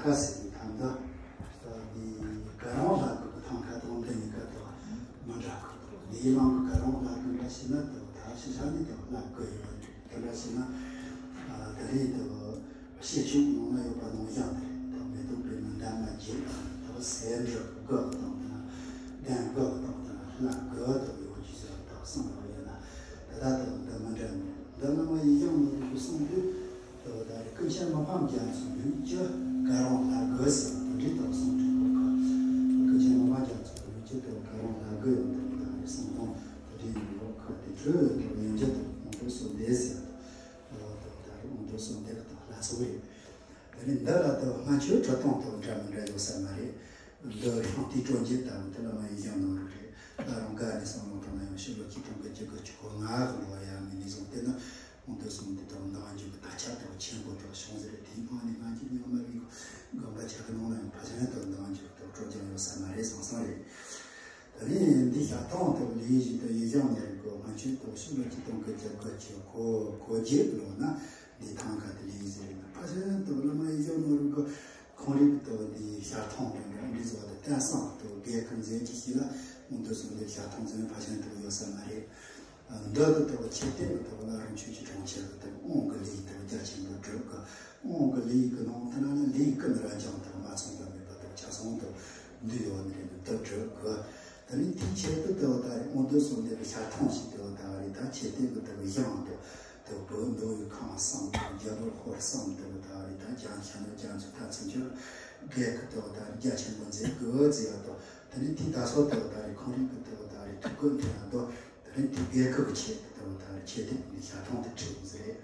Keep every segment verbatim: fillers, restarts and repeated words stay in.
ཁ་ཟེར་བའི་ཐང་ད། འདི་ག་རང་ལྷ་སྐུ་གི་ཐང་ཁ་དང་འདི་གཉིས་ཀ་དང་མི་འདྲ་གི། འདིའི་ནང་གི་ག་རང་ལྷ་སྐུ་འདྲ་ཞིག་ན་དང་ད་ཤི་ཤ་ནི་དང་ལྷ་སྐུ་ཡོད་དེ་འདྲ་ཞིག་ན། ད་རེས་དང་ཤེས་ཆུང་ནང་ན་ཡོད་པ་ནང་བཞིན་དེ་དང་མེ་ཏོག་པུས་མོ་འདབ་མ་བརྒྱད་དང་དང་སེར་འབྲུ་དགུ་དང་དང་གདན་དགུ་དང་དང་ལྷ་དགུ་དང་ཡོད་ཀྱི་ཟེར་དང་གསུངས་པ་ཡོད་ན། ད་ལྟ་དང་འདི་མི་འདྲ་ནི་འདི་ནང་བ་ཡིག་བྱང་ནོར་བུ་གསུངས་དུས། དེ་བ་ད་རེས་ཀུན་མཁྱེན་མི་ཕམ་རྒྱ་མཚོའི་ལུགས་ཀྱི་ག་རང་ལྷ་དགུ་ཟེར་དེ་འདྲའི་དག་གསུང་དྲན་གོ་ཁ། ཀུན་མཁྱེན་མི་ཕམ་རྒྱ་མཚོའི་ལུགས་ཀྱི་དེ་བ་ག་རང་ལྷ་དགུ་ཡོད་དེ་བ་ད་རེས་གསང་སྟོང་དེ་འདྲའི་ཡོད་ཁ། དེ་འཕྲོས་དེ་བ་ཡོན་གྱི་དེ་བ་དབང་པོ་གསོལ་འདེབས་ཟེར་དེ་བ་ད་རེས་དབང་པོ་གསོལ་འདེབས་དང་ལྷ་ཚོགས་རེད། དེ་ནས་འདི་ལ་དེ་བ་སྔ་ཆོས་ཁྲི་སྟོང་དང་འདྲ་མི་འདྲ་ཡོད་ས་མ་རེད། འདི་ཤིང་རྟའི་སྲོལ་འབྱེད་ལྟ་བུ་དེ་བླ་མ་ཡིག་བྱང་ནོར་བུ་རེད། ད་རུང་ག་ནས་བསམ་བློ་བཏང་ན་ཡང་ཕྱི་ལོ་ཆིག་སྟོང་དགུ་བརྒྱ་དགུ་བཅུ་གོ་ལྔ་གི་ལོ་ཡ་མི་ནས་བཟུང་སྟེ་ན་དབང་དུ་སོང་དེ་དང་འདང་རྒྱུ་གི་དར་ཁྱབ་དང་ཆེན་པོ་དང་བྱུང་ཟེར། དེའི་སྔོན་ནས་སྔ་འགྱུར་རྙིང་མ་རིག་དགོན་པ་ཆ་གི་ནང་ལ་ཡང་ཕ་ཆེན་དང་འདང་རྒྱུ་དང་སྲོལ་རྒྱུན་ཡོད་ས་མ་རེད་བསམ་བསམ་རེད། ད་ནི་འདི་ཞག་ཐང་དུ་ལས་བཞིན་དུ་ཡིག་བྱང་ནས་རིག་གོ་སྔ་ཆོས་དང་ཕྱི་ལོ་ཆིག་སྟོང་དགུ་བརྒྱ་དགུ་བཅུ་གོ་གོ་བརྒྱད་ལོ་ན། འདི་ཐང་ཁ་དེ་ལས་ཟེར་ན་ཕ་ཆེན་དུ་བླ་མ་ཡིག་བྱང་ནོར་བུ་གི་ཁོང་རིག་དུ་འདི་ཞག་ཐང་དུ་འདྲ་འདི་བཟོ་དུ་བསྟན་བསམ་དུ་རྒྱལ་ཁབ་མཛད་ཀྱི་ཞིག་ལ་དབང་དུ་སོང་འདི་ཞག་ཐང་ཟེར་ཕ་ཆེན་དུ་ཡོད་ས་མ་རེད། འདི་དུ་དུ་ཆེ་བསྟན་གྱི་དུ་བླ་རུང་ཆོས་ཀྱི་གྲོང་ཁྱེར་གྱི་དུ་དབང་གི་ལས་དུ་རྒྱ་ཆེན་པོ་སྒྲུབ་གི། དབང་གི་ལས་ཀྱི་ནང་དུ་ན་ནི་ལས་ཀུན་རབ་འབྱམས་དུ་མ་ཚང་དུ་མེད་པ་དུ་ཆ་ཚང་དུ་འདུས་ཡོད་ནི་རེད། དུ་སྒྲུབ་གི། དེ་ནས་དེའི་ཆེད་དུ་དུ་ད་རེས་དབང་དུ་སོང་འདི་གི་ཞག་ཐང་ཞིག་དུ་ད་རེས་ད་ཆེ་བསྟན་གྱི་དུ་བཞེངས་དུ། དུ་བོད་མདོ་དབུས་ཁམས་གསུམ་དང་རྒྱ་བོད་ཧོར་གསུམ་དུ་ད་རེས་ད་རྒྱ་ཤ་ནུ་རྒྱ་མཚོ་ད་ཚུན་ཆད་རྒྱལ་ཁབ་དུ་ད་རྒྱ་ཆེན་པོ་མཛད་དགོས་ཟེར་ཡ་དུ། དེ་ནས་དེ་ད་སོ་དུ་ད་རེས་ཁོང་རིག་གི་དུ་ད་རེས་ཐུགས་ཁུར་འཐེན་ཡ་དུ། དེ་རིང་དེ་རྒྱལ་ཁབ་ཀྱི་ཆེད་དུ་དེ་བ་ད་རེས་ཆེད་དུ་ཞག་ཐང་དུ་ཁྲིད་དགོས་ཟེར་རེད།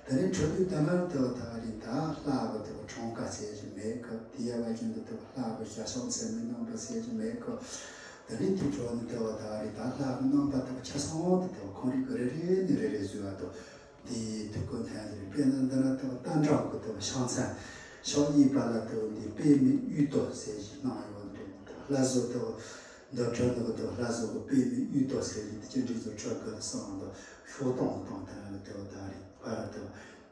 དེ་རིང་ཁྲིད་དུས་ད་ལྟ་དེ་བ་ད་རེས་ད་ལྷ་གི་དེ་བ་འཁྲུངས་སྐར་ཟེར་གྱི་མེད་གི། དེ་ཡ་བ་ཀྱང་དེ་བ་ལྷ་གི་ཞལ་ཤོག་མཚན་མོའི་རྣམ་པ་ཟེར་གྱི་མེད་གི། དེ་རིང་དེ་འགྲོ་ནི་དེ་བ་ད་རེས་ད་ལྷ་གི་རྣམ་པ་དེ་བ་ཆ་ཚང་དུ་དེ་བ་ཁོང་རིག་གི་རེ་རེ་ནས་རེ་རེ་བཟོས་པ་དང་། དེའི་ཐུགས་ཁུར་འཐེན་ཟེར། དཔེར་ན་འདི་ན་དེ་བ་རྟ་འགྲམ་གི་དེ་བ་ཕྱག་མཚན་ཕྱག་གཡས་པ་ལ་དེ་བ་འདི་པདྨའི་དབྱུག་ཏོ་ཟེར་གྱི་གནང་ཡོད་རེད། ལྷ་བཟོ་དེ་བ་འདི་ཁྲོད་འདི་གི་དེ་བ་ལྷ་བཟོ་གི་པདྨའི་དབྱུག་ཏོ་ཟེར་གྱི་དེ་ཅི་འདྲ་བཟོ་ཁྲོད་གི་སོང་དེ་ཤོག་སྟོང་སྟོང་དེ་ལ་དེ་བ་ད་རེས་པར་དེ་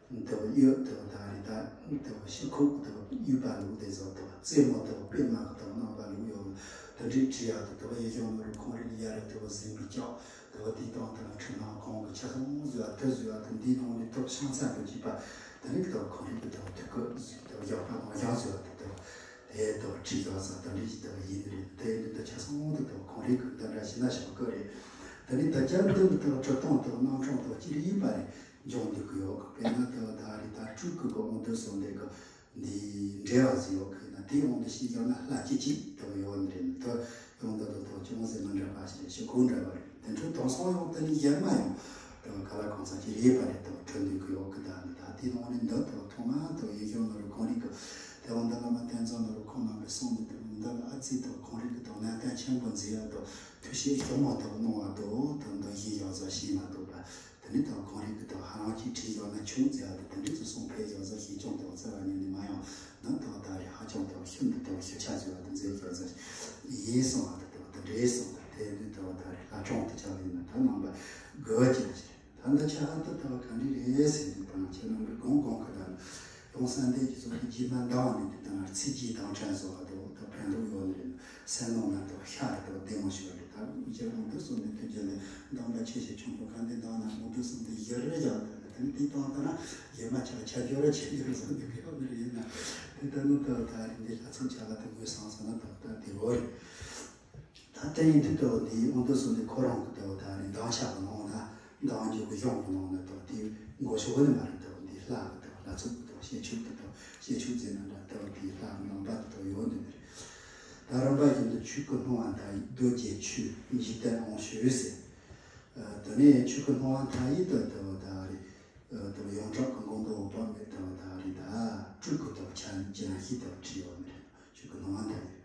བ་དེ་བ་གཡོ་དེ་བ་ད་རེས་ད་དེ་བ་ཤི་ཁུག་དེ་བ་གཡུག་པ་ལུག་དེ་བཟོ་དེ་བ་རྩེ་མོ་དེ་བ་པདྨ་གི་དེ་བ་རྣམ་པ་ལུག་ཡོད་དེ་འདྲའི་བྲིས་ཡག་དེ་དེ་བ་ཡིག་བྱང་ནོར་བུ་ཁོང་རིག་ཡ་རེ་དེ་བ་གཟིམ་གི་ཀྱག་དེ་བ་དེའི་སྟེང་དེ་ལ་ཁྲི་ནང་གོང་གི་ཆ་ཚང་བཟོས་པ་དེ་བཟོས་པ་དེ་འདིའི་ནང་ནས་དེ་བ་ཕྱག་མཚན་དུ་བགྱིས་པ་དེ་ནི་དེ་བ་ཁོང་རིག་གི་དེ་བ་ཐུགས་ཁུར་བཟོས་དེ་བ་ཡག་པ་ནང་བཞིན་བཟོས་པ་དེ་དེ་བ་དེ་དེ་བ་ཁྲིད་ཡག་ས་དེ་འདྲ་ཞིག་དེ་བ་ཡིན་རེད། དེ་འདི་དེ་ཆ་ཚང་དེ་དེ་བ་ཁོང་རིག་གི་འདི་འདྲ་ཞིག་ན་ཞོག་གི་རེད། དེ་ནི་ད་ཀྱང་འདི་ནི་དེ་བ་ཁྲི་སྟོང་དེ་བ་རྣམ་གྲངས་དེ་བ་ཅི་རིགས་ཡིན་པ་རེད། འབྱུང་འདུག་གི་ཡོད་གི། དཔེར་ན་དེ་བ་ད་རེས་ད་སྤྲུལ་སྐུ་གི་དབང་དུ་སོང་འདི་གི་འདི་འབྲེལ་བ་ཟིག་ཡོད་གི་ན། དེའི་དབང་དུ་ཞིག་ཡོད་ན་ལྷ་གཅིག་གཅིག་དེ་བ་ཡོད་ནི་རེད། དེ་ཡོང་དུ་དེ་དེ་བ་ཅུང་ཟད་མི་འདྲ་བ་ཞིག་རེད། ཞི་ཁོང་འདྲ་བ་རེད། དེ་འཕྲོས་དེང་སང་ཡང་དེ་ནི་གཞན་མ་ཡང་དེ་བ་ག་ལ་གང་ཚང་གི་རེད་པ་རེད། དེ་བ་ཁྲོད་འདུག་གི་ཡོད་གི། ད་ནི་ད་དེའི་ནང་ནས་འདི་དེ་བ་ཐོག་མ་དེ་བ་ཡིག་བྱང་ནོར་བུ་ཁོང་རིག་གི་དེ་བ་འདི་བླ་མ་བསྟན་འཛིན་ནོར་བུ་ཁོང་རྣམ་པས་གསུངས་ནས་དེ་བ་འདི་ལ་ཨ་ཙི་དེ་བ་ཁོང་རིག་གི་དེ་བ་ནན་ཏན་ཆེན་པོ་མཛད་ཡ་དེ་བ་ཐུགས་བཞེད་ཞིབ་མོ་དེ་བ་གནང་བ་དེ་བ་དེ་བ་འདི་ཡིན་ཡག་ཟིག་ཤེས་མ་ཐུབ་པ། དེ་ནས་ད་ཁོང་རིག་གི་ད་ཧ་ལམ་གཅིག་བྲིས་ཡོད་ན་ཆུང་ཟེར་བ་དེ་དེ་འདྲས་སུ་སོང་ཕེབས་ཡོད་ཟེར་ཞིག་ཀྱང་དེ་བ་རྩ་བ་ཉིད་ནས་མ་ཡོང་ན་དེ་བ་ད་རེས་ཧ་ཅང་དེ་བ་ཤིན་ཏུ་དེ་བ་ཞིབ་ཆ་ཟེར་བ་དེ་མཛད་ཡོད་ཟེར་ཡིན་སོང་བ་དེ་དེ་བ་དེ་འདྲས་སོང་བ་དེ་ནི་དེ་བ་ད་རེས་ལྷ་གྲོང་དུ་ཆགས་ཡིན་ན་ད་རྣམ་པ་དགོས་ཀྱི་ཞིག་ད་འདི་ཆ་ཧ་ད་དེ་བ་ག་འདྲས་རེད་ཟེར་ནས་ད་ང་ཁྱེད་རྣམ་པས་དགོངས་དགོངས་ཁ་ད་ནི་ཡང་གསལ་འདེབས་ཀྱི་ཚོགས་ཀྱི་རྗེས་མ་འདང་ནས་དེ་ལྟར་ཚིག་རྗེས་འདང་ཕྲན་བཟོ་བ་དང་ད་ཕན་ཐོགས་ཡོད་ནི་རེད། སེམས་ནང་ན་དང་ཤ་རེ་དང་བདེ་མོ་ཞིག་རེད། ད་རྗེ་རང་འདི་སོང་ནས་དུས་རྒྱུན་ནས་འདང་པ་ཆེ་ཞིག་ཆུང་པོ་གང་དེ་འདང་ན་མོ་འདི་སོང་དུ་ཡི་རེ་རྒྱག་དང་དེ་ནི་དེ་བཏང་ད་ན་ཡི་མ་ཆག་ཆ་རྒྱུ་ར་ཆེ་རྒྱུ་ར་བཟོ་འདུག་གི་ཡོད་ནི་རེད། ཡིན་ན་དེ་ལྟར་ནི་ད་ད་རིང་འདི་ལྷ་ཚོགས་ཆ་ག་དེ་ངོས་སང་སོང་ན་ད་ད་དེ་འོ་རེད། ད་དེ་ཡིན་དུས་ད་འདི་དབང་དུ་སོང་ནས་ཁོ་རང་གི་ད་ད་རེས་འདང་ཆགས་པ་ནང་ན་འདང་རྒྱུ་གི་གཞུང་གི་ནང་ན་ད་དེ་མགོ་ཤོག་ནས་མ་རེད། ད་འདི་ལྷ་གི་ད་ལྷ་ཚོགས་གི་ད་བཤད་ཆོས་ཀྱི་ད་བཤད་ཆོས་ཟེར་ན་འདྲ། ད་འདི་ལྷ་གི་རྣམ་པ་དེ་ད་ཡོད་འདི་ནི་རེད། ད་རིམ་པ་བཞིན་དུ་ཆོས་སྐུ་སྣང་བ་མཐའ་ཡས་རྡོ་རྗེ་ཆོས་འཇིག་རྟེན་དབང་ཕྱུག་ཟེར། དེ་ནས་ཆོས་སྐུ་སྣང་བ་མཐའ་ཡས་དེ་ད་ད་རེད། དེ་ཡོངས་གྲགས་ཀྱི་མགོན་པོ་འོད་དཔག་མེད་དེ་ད་རེད། ད་སྤྲུལ་སྐུ་ད་ཁྱབ་ཀྱང་ཞིག་ད་བྲིས་ཡོད་ནི་རེད། ཆོས་སྐུ་སྣང་བ་མཐའ་ཡས།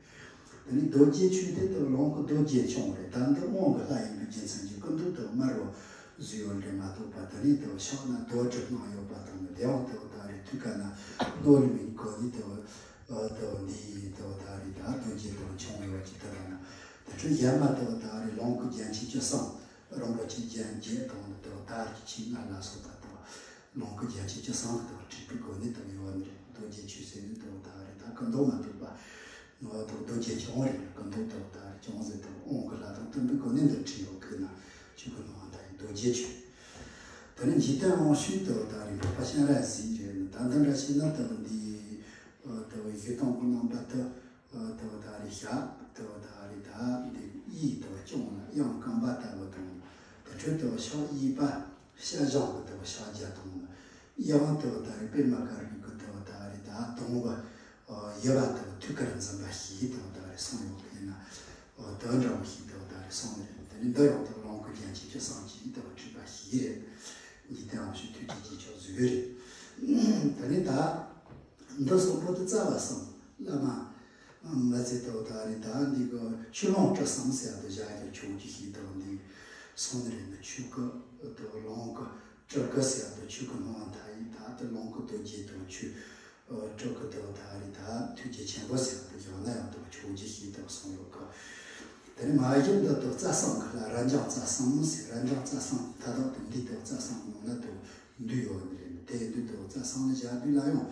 དེ་ནས་རྡོ་རྗེ་ཆོས་དེ་ལྟ་བུ་ལོངས་སྐུ་རྡོ་རྗེ་འཆང་རེད། ད་འདི་དབང་གི་ལྷ་ཡིན་པའི་རྒྱུ་མཚན་གྱིས་སྐུ་མདོག་དེ་དམར་བོ་བཟོས་ཡོད་རེད་མ་གཏོགས་པ། དེ་ནས་དེ་ཕྱག་ན་རྡོ་གྲུབ་གནང་ཡོད་པ་དང་ནི། དེའང་དེ་ད་རེད། ཐུགས་ཀ་ན་རྣོ་རིང་མིན་གོ་ནི་དེ་དེ་འདི་ཡིན། དེ་ད་རེད། ད་རྡོ་རྗེ་དེ་འཆང་ཡོད་ཀྱི་དེ་ད་ན་དེ་ཚོ་གཞན་མ་དེ་ད་རེད། ལོངས་སྐུ་རྒྱན་ཆ་བཅུ་གསུམ། རིན་པོ་ཆེ་རྒྱན་བརྒྱད་དང་ནི་དེ་ད་རེད། ཆེ་ལྔ་ལ་སོགས་པ་དེ་ལོངས་སྐུ་རྒྱན་ཆ་བཅུ་གསུམ་གྱི་དེ་བྲིས་པའི་སྒོ་ནས་དེ་ཡོད་ནི་རེད། རྡོ་རྗེ་ཆོས་ཟེར་ནི་དེ་ད་རེད། ད་ སྐུ་མདོག་མ་གཏོགས་པ། ནོ་ཏོ་རྡོ་རྗེ་ཅོག་རེད། སྐུ་མདོག་ཏོ་ད་རེད། ཅོག་ཟེར་ཏོ་ཨོང་གི་ལྷ་དང་བསྟུན་པའི་སྒོ་ནས་འདི་བྲིས་ཡོད་ཁེ་ན། ཆོས་སྐུ་སྣང་བ་མཐའ་ཡས་རྡོ་རྗེ་ཆོས། དེ་ནས་འཇིག་རྟེན་དབང་ཕྱུག་ཏོ་ད་རེད། འཕགས་པ་སྤྱན་རས་གཟིགས་རེད། ད་འདི་འདྲ་ཞིག་ན་ཏོ་འདི་ཏོ་བཞི་སྟོང་གི་རྣམ་པ་ཏོ་ཏོ་ད་རེད། ཞག་ཏོ་ད་རེད། ད་འདི་གཡས་ཏོ་སྐྱོང་ལ་དབྱངས་སྐམ་པ་ལྟ་བུ་དང་། དེ་འཕྲོས་ཏོ་ཕྱག་གཡས་པ་ཤ་ཞང་གི་ཏོ་ཕྱག་རྒྱ་དང་། དབྱངས་ཏོ་ད་རེད། པདྨ་དཀར་པོའི་གི་ཏོ་ད་རེད། ད་དང་བ་ཨ་ཡུ་བ་དང་ཐུགས་ཀར་འཛིན་པ་ཞིག་དང་ད་རེད་གསུངས་ཡོད་ཀྱི་ན། ཨ་དོན་འདྲ་བོ་ཞིག་དང་ད་རེད་གསུངས་རེད། དེ་ནི་འདི་ཡང་དང་ལོངས་སྐུ་རྒྱན་གྱི་བཅུ་གསུམ་གྱིས་དང་བྲིས་པ་ཞིག་རེད། འཇིག་རྟེན་དབང་ཕྱུག་ཐུགས་རྗེ་ཆེ་མཆོག་གཟིགས་རེད། དེ་ནི་ད་འདི་གསུམ་པོ་དེ་རྩ་བ་གསུམ་བླ་མ་མ་ཚད་དང་ད་རེད། ད་འདི་གི་ཆོས་ལོངས་སྤྲུལ་གསུམ་ཟེར་དུ་བཞག་རྒྱུ་ཆོག་རྒྱུ་ཞིག་དང་འདི་གསུངས་རེད། ནི་ཆོས་སྐུ་དང་ལོངས་སྐུ། སྤྲུལ་སྐུ་ཟེར་ཡག་དང་ཆོས་སྐུ་སྣང་བ་མཐའ་ཡས། ད་ལྟ་ལོངས་སྐུ་རྡོ་རྗེ་དང་ཆོས་སྤྲུལ་སྐུ་དང་ད་རེད། ད་ཐུགས་རྗེ་ཆེན་པོ་ཟེར་ཡག་དང་བཞག་ན་ཡང་དང་ཆོག་རྒྱུ་ཞིག་དང་གསུངས་ཡོད་ཀི། དེ་ནས་མ་གཞི་འདི་དང་རྩ་གསུམ་གི་ལ་རབ་འབྱམས་རྩ་གསུམ་ཟེར། རབ་འབྱམས་རྩ་གསུམ་མཐའ་དག་ཏུ་འདི་དང་རྩ་གསུམ་ནང་ན་དང་འདུས་ཡོད་ནི་རེད། དེ་འདི་དང་རྩ་གསུམ་ལ་བཞག་དུས་ལ་ཡང་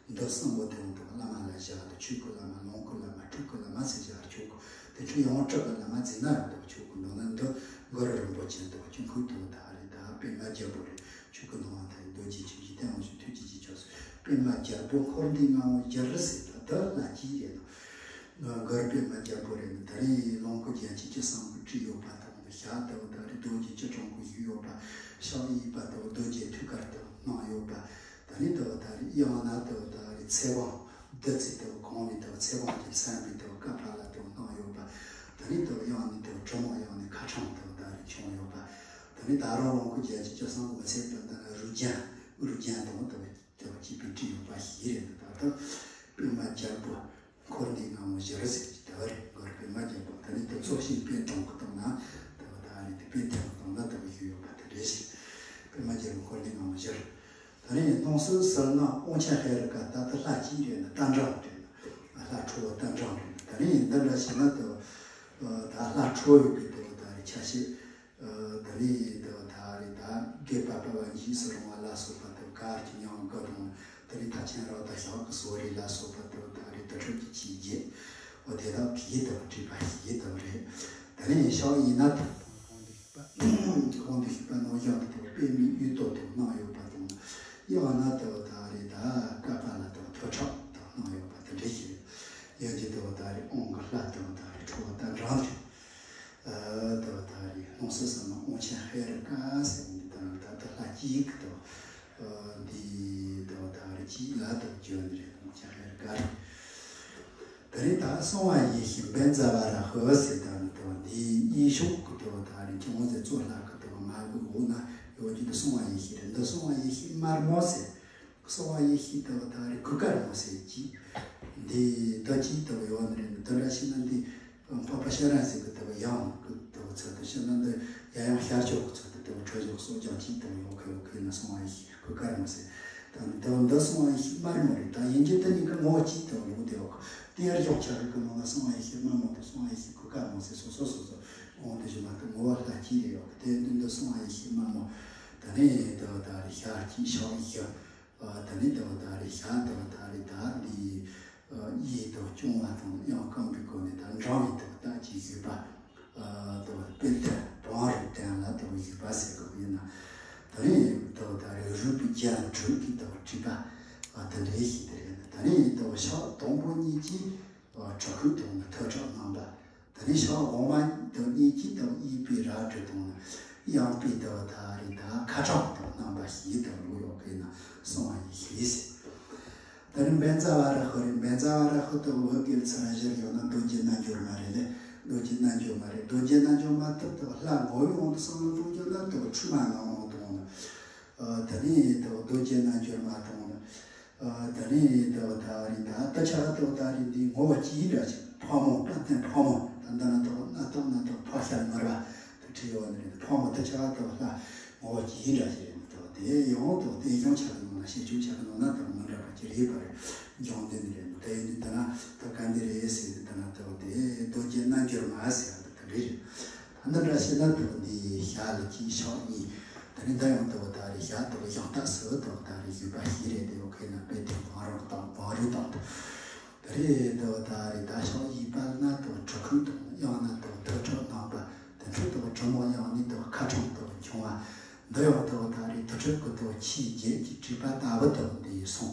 འདི་གསུམ་པོ་དེ་ཡང་དང་བླ་མ་ལ་བཞག་དང་ཆོས་སྐུ་བླ་མ། ལོངས་སྐུ་བླ་མ། སྤྲུལ་སྐུ་བླ་མ་ཟེར་བཞག་ཆོག་གི། དེ་འཕྲོས་ཡང་སྤྲུལ་སྐུ་བླ་མ་ཟེར་ན་ཡང་དང་ཆོག་གི། མདོར་ན་འདི་གུ་རུ་རིན་པོ་ཆེ་དང་དཀྱིལ་འཁོར་དང་ད་རེད། ད་པདྨ་རྒྱལ་པོ་རེད། ཆོས་སྐུ་སྣང་བ་མཐའ་ཡས་རྡོ་རྗེ་ཆོས། འཇིག་རྟེན་དབང་ཕྱུག་ཐུགས་རྗེ་ཆེ་མཆོག་གཟིགས། པདྨ་རྒྱལ་པོ་འཁོར་འདས་ལྔ་པོ་བཞིར་ཟེར། ད་འདི་ལྷ་གཅིག་རེད་དང་། གུ་རུ་པདྨ་རྒྱལ་པོ་རེད། ད་རེས་ལོངས་སྐུ་རྒྱན་གྱི་བཅུ་གསུམ་པོ་བྲིས་ཡོད་པ་དང་། ཞག་ཏུ་ད་རེད་རྡོ་རྗེ་བཅུ་དྲུག་པོ་བཞུགས་ཡོད་པ། ཕྱག་གཡས་པ་དུ་རྡོ་རྗེ་ཐུགས་ཀར་དུ་སྣང་ཡོད་པ། ད་རེས་དུ་ད་རེད་དབྱངས་ནི་དུ་ད་རེད་ཚེ་དབང་བདུད་རྩི་དུ་གང་བའི་དུ་ཚེ་དབང་གི་མཚན་པའི་དུ་ཀ་པཱ་ལ་དུ་སྣང་ཡོད་པ། ད་རེས་དུ་དབྱངས་ནི་དུ་གྲུ་མོ་དབྱངས་ནི་ཁ་ཕྲེང་དུ་ད་རེད་འཁྱོངས་ཡོད་པ། ད་རེས་ད་རུང་ལོངས་སྐུ་རྒྱན་གྱི་བཅུ་གསུམ་པོ་མི་ཚད་དུ་ད་རུས་རྒྱན། རུས་རྒྱན་དང་དུ་དུ་བཅས་པའི་བྲིས་ཡོད་པ་ཞིག་རེད། ད་དུ་པདྨ་རྒྱལ་པོ་འཁོར་འདས་ལྔ་པོ་བཞིར་ཟེར་གྱི་ད་རེད། གུ་རུ་པདྨ་རྒྱལ་པོ་ད་རེད། དུ་ཚོགས་ཞིང་པད་སྤུངས་ཀྱི་སྟེང་ན་དུ་ད་རེད། དུ་པད་སྤུངས་ཀྱི་སྟེང་ན་དུ་བཞུགས་ཡོད་པ་དེ་རེད་ཟེར། པདྨ་རྒྱལ་པོ་འཁོར་འདས་ལྔ་པོ་བཞིར། ད་རེད་སྣང་སྲིད་ཟིལ་གནོན་དབང་ཆེན་ཧེ་རུ་ཀ། ད་ལྟ་ལྷ་གཅིག་རེད་ན་རྟ་མགྲིན་རེད་ན། ལྷ་ཁྲོ་བོ་རྟ་མགྲིན་རེད་ན། ད་རེད་འདི་འདྲ་བྱས་ན་དུ་ད་ལྷ་ཁྲོ་བོའི་གི་དུ་ད་རེད་ཆ་ཤས། ཨ་ད་རེས་དུ་ད་རེས་ད་དགེ་བསགས་པ་འཇིགས་སུ་རུང་བ་ལ་སོགས་པ་དུ་གར་གྱི་མྱང་གི་དང་། ད་རེས་ཐབས་ཆེན་རབ་ཏུ་བྱུང་གི་སོགས་རེད་ལ་སོགས་པ་དུ་ད་རེས་དུར་ཁྲོད་ཀྱི་ཆོས་བརྒྱད། འོ་དེ་དག་གིས་དུ་བྲིས་པ་ཞིག་དུ་རེད། ད་རེས་ཕྱག་གཡས་ན་དུ་གོང་དུ་ཞུས་པ་གོང་དུ་ཞུས་པ་ནང་བཞིན་དུ་པདྨའི་དབྱིབས་ཏོག་ཏུ་སྣང་ཡོད་པ་དང་། དབྱངས་ནི་དུ་ད་རེས་ད་ཀ་པཱ་ལ་དང་ཐོད་ཁྲག་དུ་སྣང་ཡོད་པ་དེ་འདྲ་ཞིག་རེད། ཡང་གཅིག་དུ་ད་རེས་དབང་གི་ལྷ་དུ་ད་རེས་ཁྲོ་བོ་རྟ་མགྲིན་རེད། ཨ་དུ་ད་རེས་སྣང་སྲིད་ཟིལ་གནོན་དབང་ཆེན་ཧེ་རུ་ཀ་ཟེར་ནས་དུ་ད་ལྟ་ལྷ་གཅིག་གི་དུ་འདི་དུ་ད་རེས་གཅིག་ལ་དུ་བརྗོད་ནི་རེད། དབང་ཆེན་ཧེ་རུ་ཀ་རེད། ད་རེས་ད་གསང་བ་ཡེ་ཤེས་བཛྲ་བཱ་ར་ཧི་ཟེར་ད་ནི་དུ་འདིའི་དབྱིངས་ཕྱོགས་ཀྱི་དུ་ད་རེས་ཅུང་ཟད་གཙུག་ལག་གི་དུ་མ་གི་འོག་ན་ཡོད་རྒྱུ་དུ་གསང་བ་ཡེ་ཤེས་རེད། འདི་གསང་བ་ཡེ་ཤེས་དམར་མོ་ཟེར། གསང་བ་ཡེ་ཤེས་དུ་ད་རེས་གོས་དཀར་མོ་ཟེར་གྱི། འདི་ད་ཅིག་དུ་ཡོད་ནི་རེད། འདི་འདྲ་ཞིག་ན་འདི་འཕགས་པ་སྤྱན་རས་གཟིགས་ཀྱི་དུ་ཡང་གི་དུ་ཚུལ་དུ་ཞིག་ན་འདི་ཡང་ཡང་ཤར་ཕྱོགས་ཀྱི་ཚུལ་དུ་དུ་ཁྲོ་བོ་གསོག་ཀྱང་ཅིག་དུ་ཡོད་གི་ཡོད་གི་ན་གསང་བ་ཡེ་ཤེས་གོས་དཀར་མོ་ཟེར། ད་འདི་འདི་གསང་བ་ཡེ་ཤེས་དམར་མོ་རེད། ད་ཡིན་གྱི་དེ་གཉིས་ཀ་ངོ་བོ་གཅིག་དུ་ཡོད་དེ་ཡོད་གི། དེ་ཡར་འཇོག་བྱ་རིགས་ཀྱི་ནང་ལ་གསང་བ་ཡེ་ཤེས་དམར་མོ་དང་གསང་བ་ཡེ་ཤེས་གོས་དཀར་མོ་ཟེར་སོ་སོ་སོ་སོ་འོང་དུ་བཞིན་མ་གཏོགས་ངོ་བོ་ལྷ་གཅིག་རེད་ཡོད་གི། དེ་འདི་འདི་གསང་བ་ཡེ་ཤེས་དམར་མོ། ད་ནི་དུ་ད་རེས་ཞག་གཅིག་ཕྱག་བཞི། ཨ་ད་ནི་དུ་ད་རེས་ཞག་དུ་ད་རེས་ད་འདི་ཨ་གཡས་དུ་སྐྱོང་བ་དང་དབྱངས་སྐམ་པའི་སྒོ་ནས་ད་འབྲང་བའི་དུ་ད་ཅིག་བཞུགས་པ། ཨ་དུ་པད་ཐལ་བང་རིམ་སྟེང་ལ་དུ་བཞུགས་པ་ཟེར་དགོས་ཡིན་ན། ད་ནི་དུ་ད་རེས་རུས་པའི་རྒྱན་དྲུག་གིས་དུ་བྲིས་པ། ཨ་དེ་འདྲའི་ཞིག་དེ་རེད། ད་ནི་དུ་ཞག་དང་པོ་གཉིས་ཀྱིས་ཨ་དྲུ་ཁུག་དང་ནི་ཐོད་ཁྲག་བསྣམས་པ། ད་ནི་ཞག་འོག་མ་དང་གཉིས་ཀྱིས་དང་གཡས་པའི་རལ་གྲི་དང་ནི་གཡོན་པའི་དུ་ད་རེས་ད་ཁ་ཕྲག་དང་བསྣམས་པ་ཞིག་དང་ལུགས་ཡོད་གི་ན་གསང་བ་ཡེ་ཤེས་ཟེར། ད་ནི་བཛྲ་བཱ་ར་ཧི་རེད། བཛྲ་བཱ་ར་ཧི་དུ་བོད་སྐད་ཚུར་བཞག་ཡོད་ན་རྡོ་རྗེ་རྣལ་འབྱོར་མ་རེད་ལེ། རྡོ་རྗེ་རྣལ་འབྱོར་མ་རེད། རྡོ་རྗེ་རྣལ་འབྱོར་མ་དུ་དུ་ལྷ་ངོ་བོའི་དབང་དུ་སོང་ན་རྡོ་རྗེ་ལ་དུ་ཁྲུས་མ་ངང་དབང་དུ་འོང་ན། ཨ་ད་ནི་དུ་རྡོ་རྗེ་རྣལ་འབྱོར་མ་དང་། ཨ་ད་ནི་དུ་ད་རེས་ད་ད་ཆ་དུ་ད་རེས་འདི་ངོ་བོ་གཅིག་འདྲ་ཞིག་ཕག་མོ་དཔལ་ལྡན་ཕག་མོ་ད་ད་ན་དུ་ན་དུ་ན་དུ་ཕག་ཤ་ངར་བ་དུ་བྲིས་ཡོད་ནི་རེད། ཕག་མོ་ད་ཆ་དུ་ལྷ་ངོ་བོ་གཅིག་འདྲ་ཞིག་རེད་མི་དུ་དེ་ཡང་དུ་དེ་ཡང་ཆ་གི་ནང་ན་ཤེས་བྱུང་ཆ་གི་ནང་ན་དུ་མི་འདྲ་བ་ཅི་རེད་པ་རེད། འབྱུང་ལྡན་རེད། དེ་ཡིན་དུ་ན་དུ་ག་འདི་རེད་ཟེར་དུ་ན་དུ་དེ་རྡོ་རྗེ་རྣལ་འབྱོར་མ་ཟེར་བ་དུ་དེ་འདྲ་རེད། ད་འདི་འདྲ་བྱས་ན་དུ་འདི་ཞག་ལ་གཅིག་ཕྱག་གཉིས། ད་ནི་འདི་ཡང་དུ་ད་རེས་ཞག་དུ་ཡང་དག་སུ་དུ་ད་རེས་བཞུགས་པ་ཞིག་རེད། དེ་ཡོད་ཁེ་ན་པད་ཐལ་བང་རིམ་དང་བང་རིམ་དང་དུ་ རེད། དེ་བ་ད་རེད། ད་ཕྱག་གཡས་པ་ན་དེ་བ་གྲི་གུག་དང་། གཡོན་ན་དེ་བ་ཐོད་ཁྲག་ལངས་པ། དེ་འཕྲོ་དེ་བ་གྲི་མོ་གཡོན་ནས་དེ་བ་ཁ་ཕྲེང་དེ་བ་འཁྱོངས་པ། འདི་ཡང་དེ་བ་ད་རེད། དུར་ཁྲོད་ཀྱི་དེ་བ་ཆས་བརྒྱད་ཀྱིས་བྲིས་པ་ལྟ་བུ་དེ་བ་འདི་ཡི་གསུང་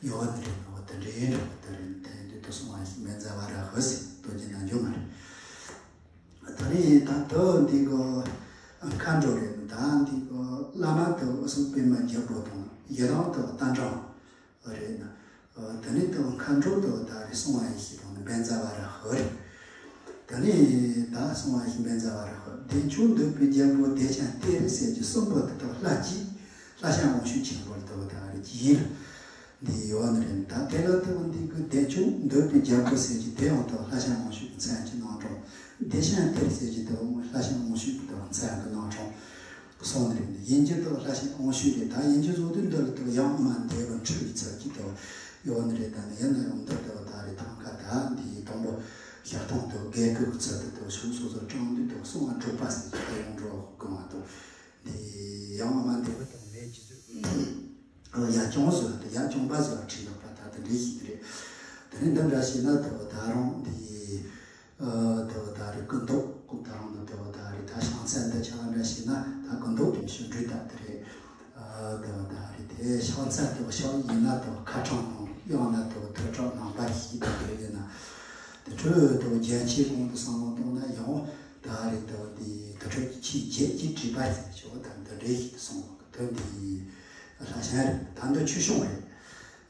ཡོད་ནི་རེད། དེ་བ་དེ་འདྲའི་འདྲ་བ་དེ་རེད། དེ་འདི་དེ་གསུང་བ་ཞིག་མེད་མཛའ་བ་ར་ཧུ་ཟེར་དོ་རྒྱུ་ན་འགྱོ་མ་རེད། ད་རེད། ད་དེ་བ་འདི་གི་མཁའ་འགྲོ་རེད། ད་འདི་གི་བླ་མ་དེ་བ་སོགས་པདྨ་རྒྱལ་པོ་དང་། ཡི་དམ་དེ་བ་རྟ་མགྲིན་རེད་ན། ཨ། དེ་ནས་དེ་བ་མཁའ་འགྲོ་དེ་བ་ད་རེད། གསུང་བ་ཡི་ཤེས་དང་ནི་མེད་མཛའ་བ་ར་ཧུ་རེད། དེ་ནས་ད་གསུང་བ་ཡི་ཤེས་མེད་མཛའ་བ་ར་ཧུ། བདེ་མཆོག་འདོད་པའི་རྒྱལ་པོ་བདེ་ཞིང་སྟེར་ཟེར་གྱི་གསུམ་པོ་དེ་དེ་བ་ལྷ་གཅིག་ལྷ་ཞང་དབང་ཕྱུག་ཆེན་པོ་དེ་བ་ད་རེད་ཀྱི་ཡིན་ལ། འདི་ཡོད་ནི་རེད། ད་དེ་ལ་དེ་བ་འདི་གི་བདེ་མཆོག་འདོད་པའི་རྒྱལ་པོ་ཟེར་གྱི་དེ་ཡང་དེ་བ་ལྷ་ཞང་དབང་ཕྱུག་གི་མཚན་གྱི་རྣམ་གྲངས། བདེ་ཞིང་སྟེར་ཟེར་གྱི་དེ་བ་ལྷ་ཞང་དབང་ཕྱུག་གི་དེ་བ་མཚན་གྱི་རྣམ་གྲངས། གསུངས་ནི་རེད། ཡིན་གྱི་དེ་བ་ལྷ་ཞང་དབང་ཕྱུག་རེད། ད་ཡིན་གྱི་བཟོ་དུས་འདི་ལ་དེ་བ་ཡང་མ་འདས་པ་འཁྲུལ་བའི་ཚུལ་གྱིས་དེ་བ་ཡོད་ནི་རེད། ད་ནི་ཡིན་ན་ཡང་འདི་དེ་བ་ད་རེད། ཐང་ཀ་ད་འདི་ཡི་དང་པོ་ཞལ་ཐང་དེ་བ་རྒྱལ་ཁབ་ཀྱི་ཚུལ་དུ་དེ་བ་ཕྱོགས་སོ་སོར་དྲངས་དུས་དེ་བ་གསུང་བ་སྒྲུབ་པ་ཟེར་གྱི་དེ་ཡང་འགྲོ་གི་མ་གཏོགས། འདི་ཡང་མ་འདས་པ་དང་མེད་ཀྱི་ཚུལ། ཡ་ཅུང་ཟེར་བ་དེ་ཡ་ཅུང་པ་ཟེར་བ་བྲིས་ཡོད་པ་ད་དེ་འདྲའི་ཞིག་རེད། དེ་ནས་འདི་འདྲ་བྱས་ན་དེ་བ་ད་རུང་འདི། ཨ། དེ་བ་ད་རེད། སྐུ་མདོག་ད་རུང་ནི་དེ་བ་ད་རེད། ད་ཕྱག་མཚན་འདི་ཆ་བ་འདྲ་བྱས་ན་ད་སྐུ་མདོག་དེ་ཞུ་འགྲོས་ད་དེ་རེད། ཨ། དེ་བ་ད་རེད། དེ་ཕྱག་མཚན་དེ་བ་ཕྱག་གཡས་ན་དེ་བ་ཁ་ཕྲེང་དང་། གཡོན་ན་དེ་བ་ཐོད་ཁྲག་ལངས་པ་ཞིག་དེ་འདྲ་ཡིན་ན། དེ་འཕྲོས་དེ་བ་རྒྱན་ཆའི་གོང་དུ་བསམ་བློ་བཏང་ན་ཡང་ད་རེད། དེ་བ་འདི་དུར་ཁྲོད་ཀྱི་ཆས་བརྒྱད་ཀྱིས་བྲིས་པ་ཟེར་ཆོག་ད་འདི་འདྲའི་ཞིག་ཏུ་གསུངས་པ་དོན་འདི་ལྷ་ཞང་རེད། ད་འདི་ཆོས་སྐྱོང་རེད།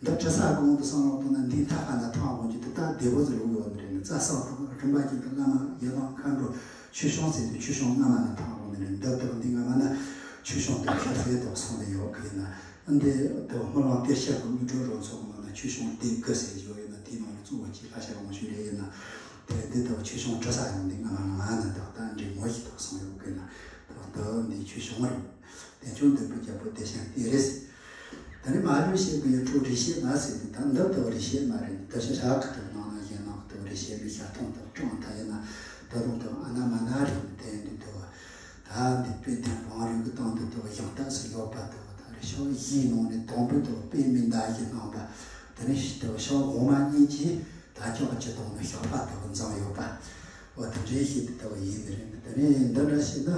འདི་དྲི་ཟ་གོང་དུ་བསམ་བློ་བཏང་ན་འདིའི་མཐའ་ཁ་ན་ཐང་དབང་གི་དེ་ད་བདེ་བོ་ཟེར་ལུགས་ཡོད་ནི་རེད། ནི་རྩ་བསམ་དང་རིམ་པ་ཅན་དུ་བླ་མ་ཡི་དམ་མཁའ་འགྲོ་ཆོས་སྐྱོང་ཟེར་དུས་ཆོས་སྐྱོང་སྔ་མ་ན་ཐང་དབང་ནི་རེད། འདི་དག་འདི་སྔ་མ་ན་ཆོས་སྐྱོང་དང་ཁྱབ་ཟེར་དུ་གསུངས་ནས་ཡོད་གི་ཡིན་ན། འདི་དུ་སྨོན་ལམ་གཏེར་ཞབས་ཀྱི་དངོས་གྲུབ་རོལ་ཚོགས་ནང་ན་ཆོས་སྐྱོང་སྡེ་དགུ་ཟེར་ཡོད་ཡིན་ན། དེའི་ནང་ནས་གཙོ་བོ་གཅིག་ལྷ་ཞང་དབང་ཕྱུག་རེད། ཡིན་ན་དེ་འདི་དུ་ཆོས་སྐྱོང་དྲི་ཟ་ཡོང་འདི་སྔ་མ་ང་ན་དག་ད་འདྲི་མོ་ཞིག་དག་གསུངས་ཡོད་གི་ན། དག་ད་འདི་ཆོས་སྐྱོང་རེད། བདེ་མཆོག་འདོད་པའི་རྒྱལ་པོ་བདེ་ཞིང་སྟེར་རེད། ད་ནི་མ་ལུས་བཤད་པའི་ཡུལ་གྲོགས་རིགས་བཤད་མ་ཟེར་ཏེ། ད་འདི་དག་རིགས་བཤད་མ་རེད། ད་ཤ་ཤ་གི་དག་ནང་ན་གཞན་ནང་གི་དག་རིགས་བཤད་པའི་ཤ་ཐང་དག་གྲངས་ད་ཡིན་ན་ད་དུང་དག་ཨ་ན་མ་ན་རེད། དེ་འདི་དག་ད་འདི་དཔེ་དེ་བང་རིམ་གྱི་སྟེང་དུ་དག་ཡང་དག་སུ་ཡོད་པ་དག་ད་རེ་ཕྱོགས་བཞིའི་ནང་ནས་དང་པོ་དག་པདྨའི་ཟླ་ཞེས་གནང་བ། དེ་ནས་ཕྱི་དག་ཕྱོགས་འོག་མ་གཉིས་ཀྱིས་ད་ཅོག་གཅིག་དང་ནི་ཞགས་པ་དག་འཛོམས་ཡོད་པ། འོ་དེ་འདྲའི་ཞིག་དེ་དག་ཡིན་ནི་རེད། དེ་ནས་འདི་འདྲ་ཞིག་ན།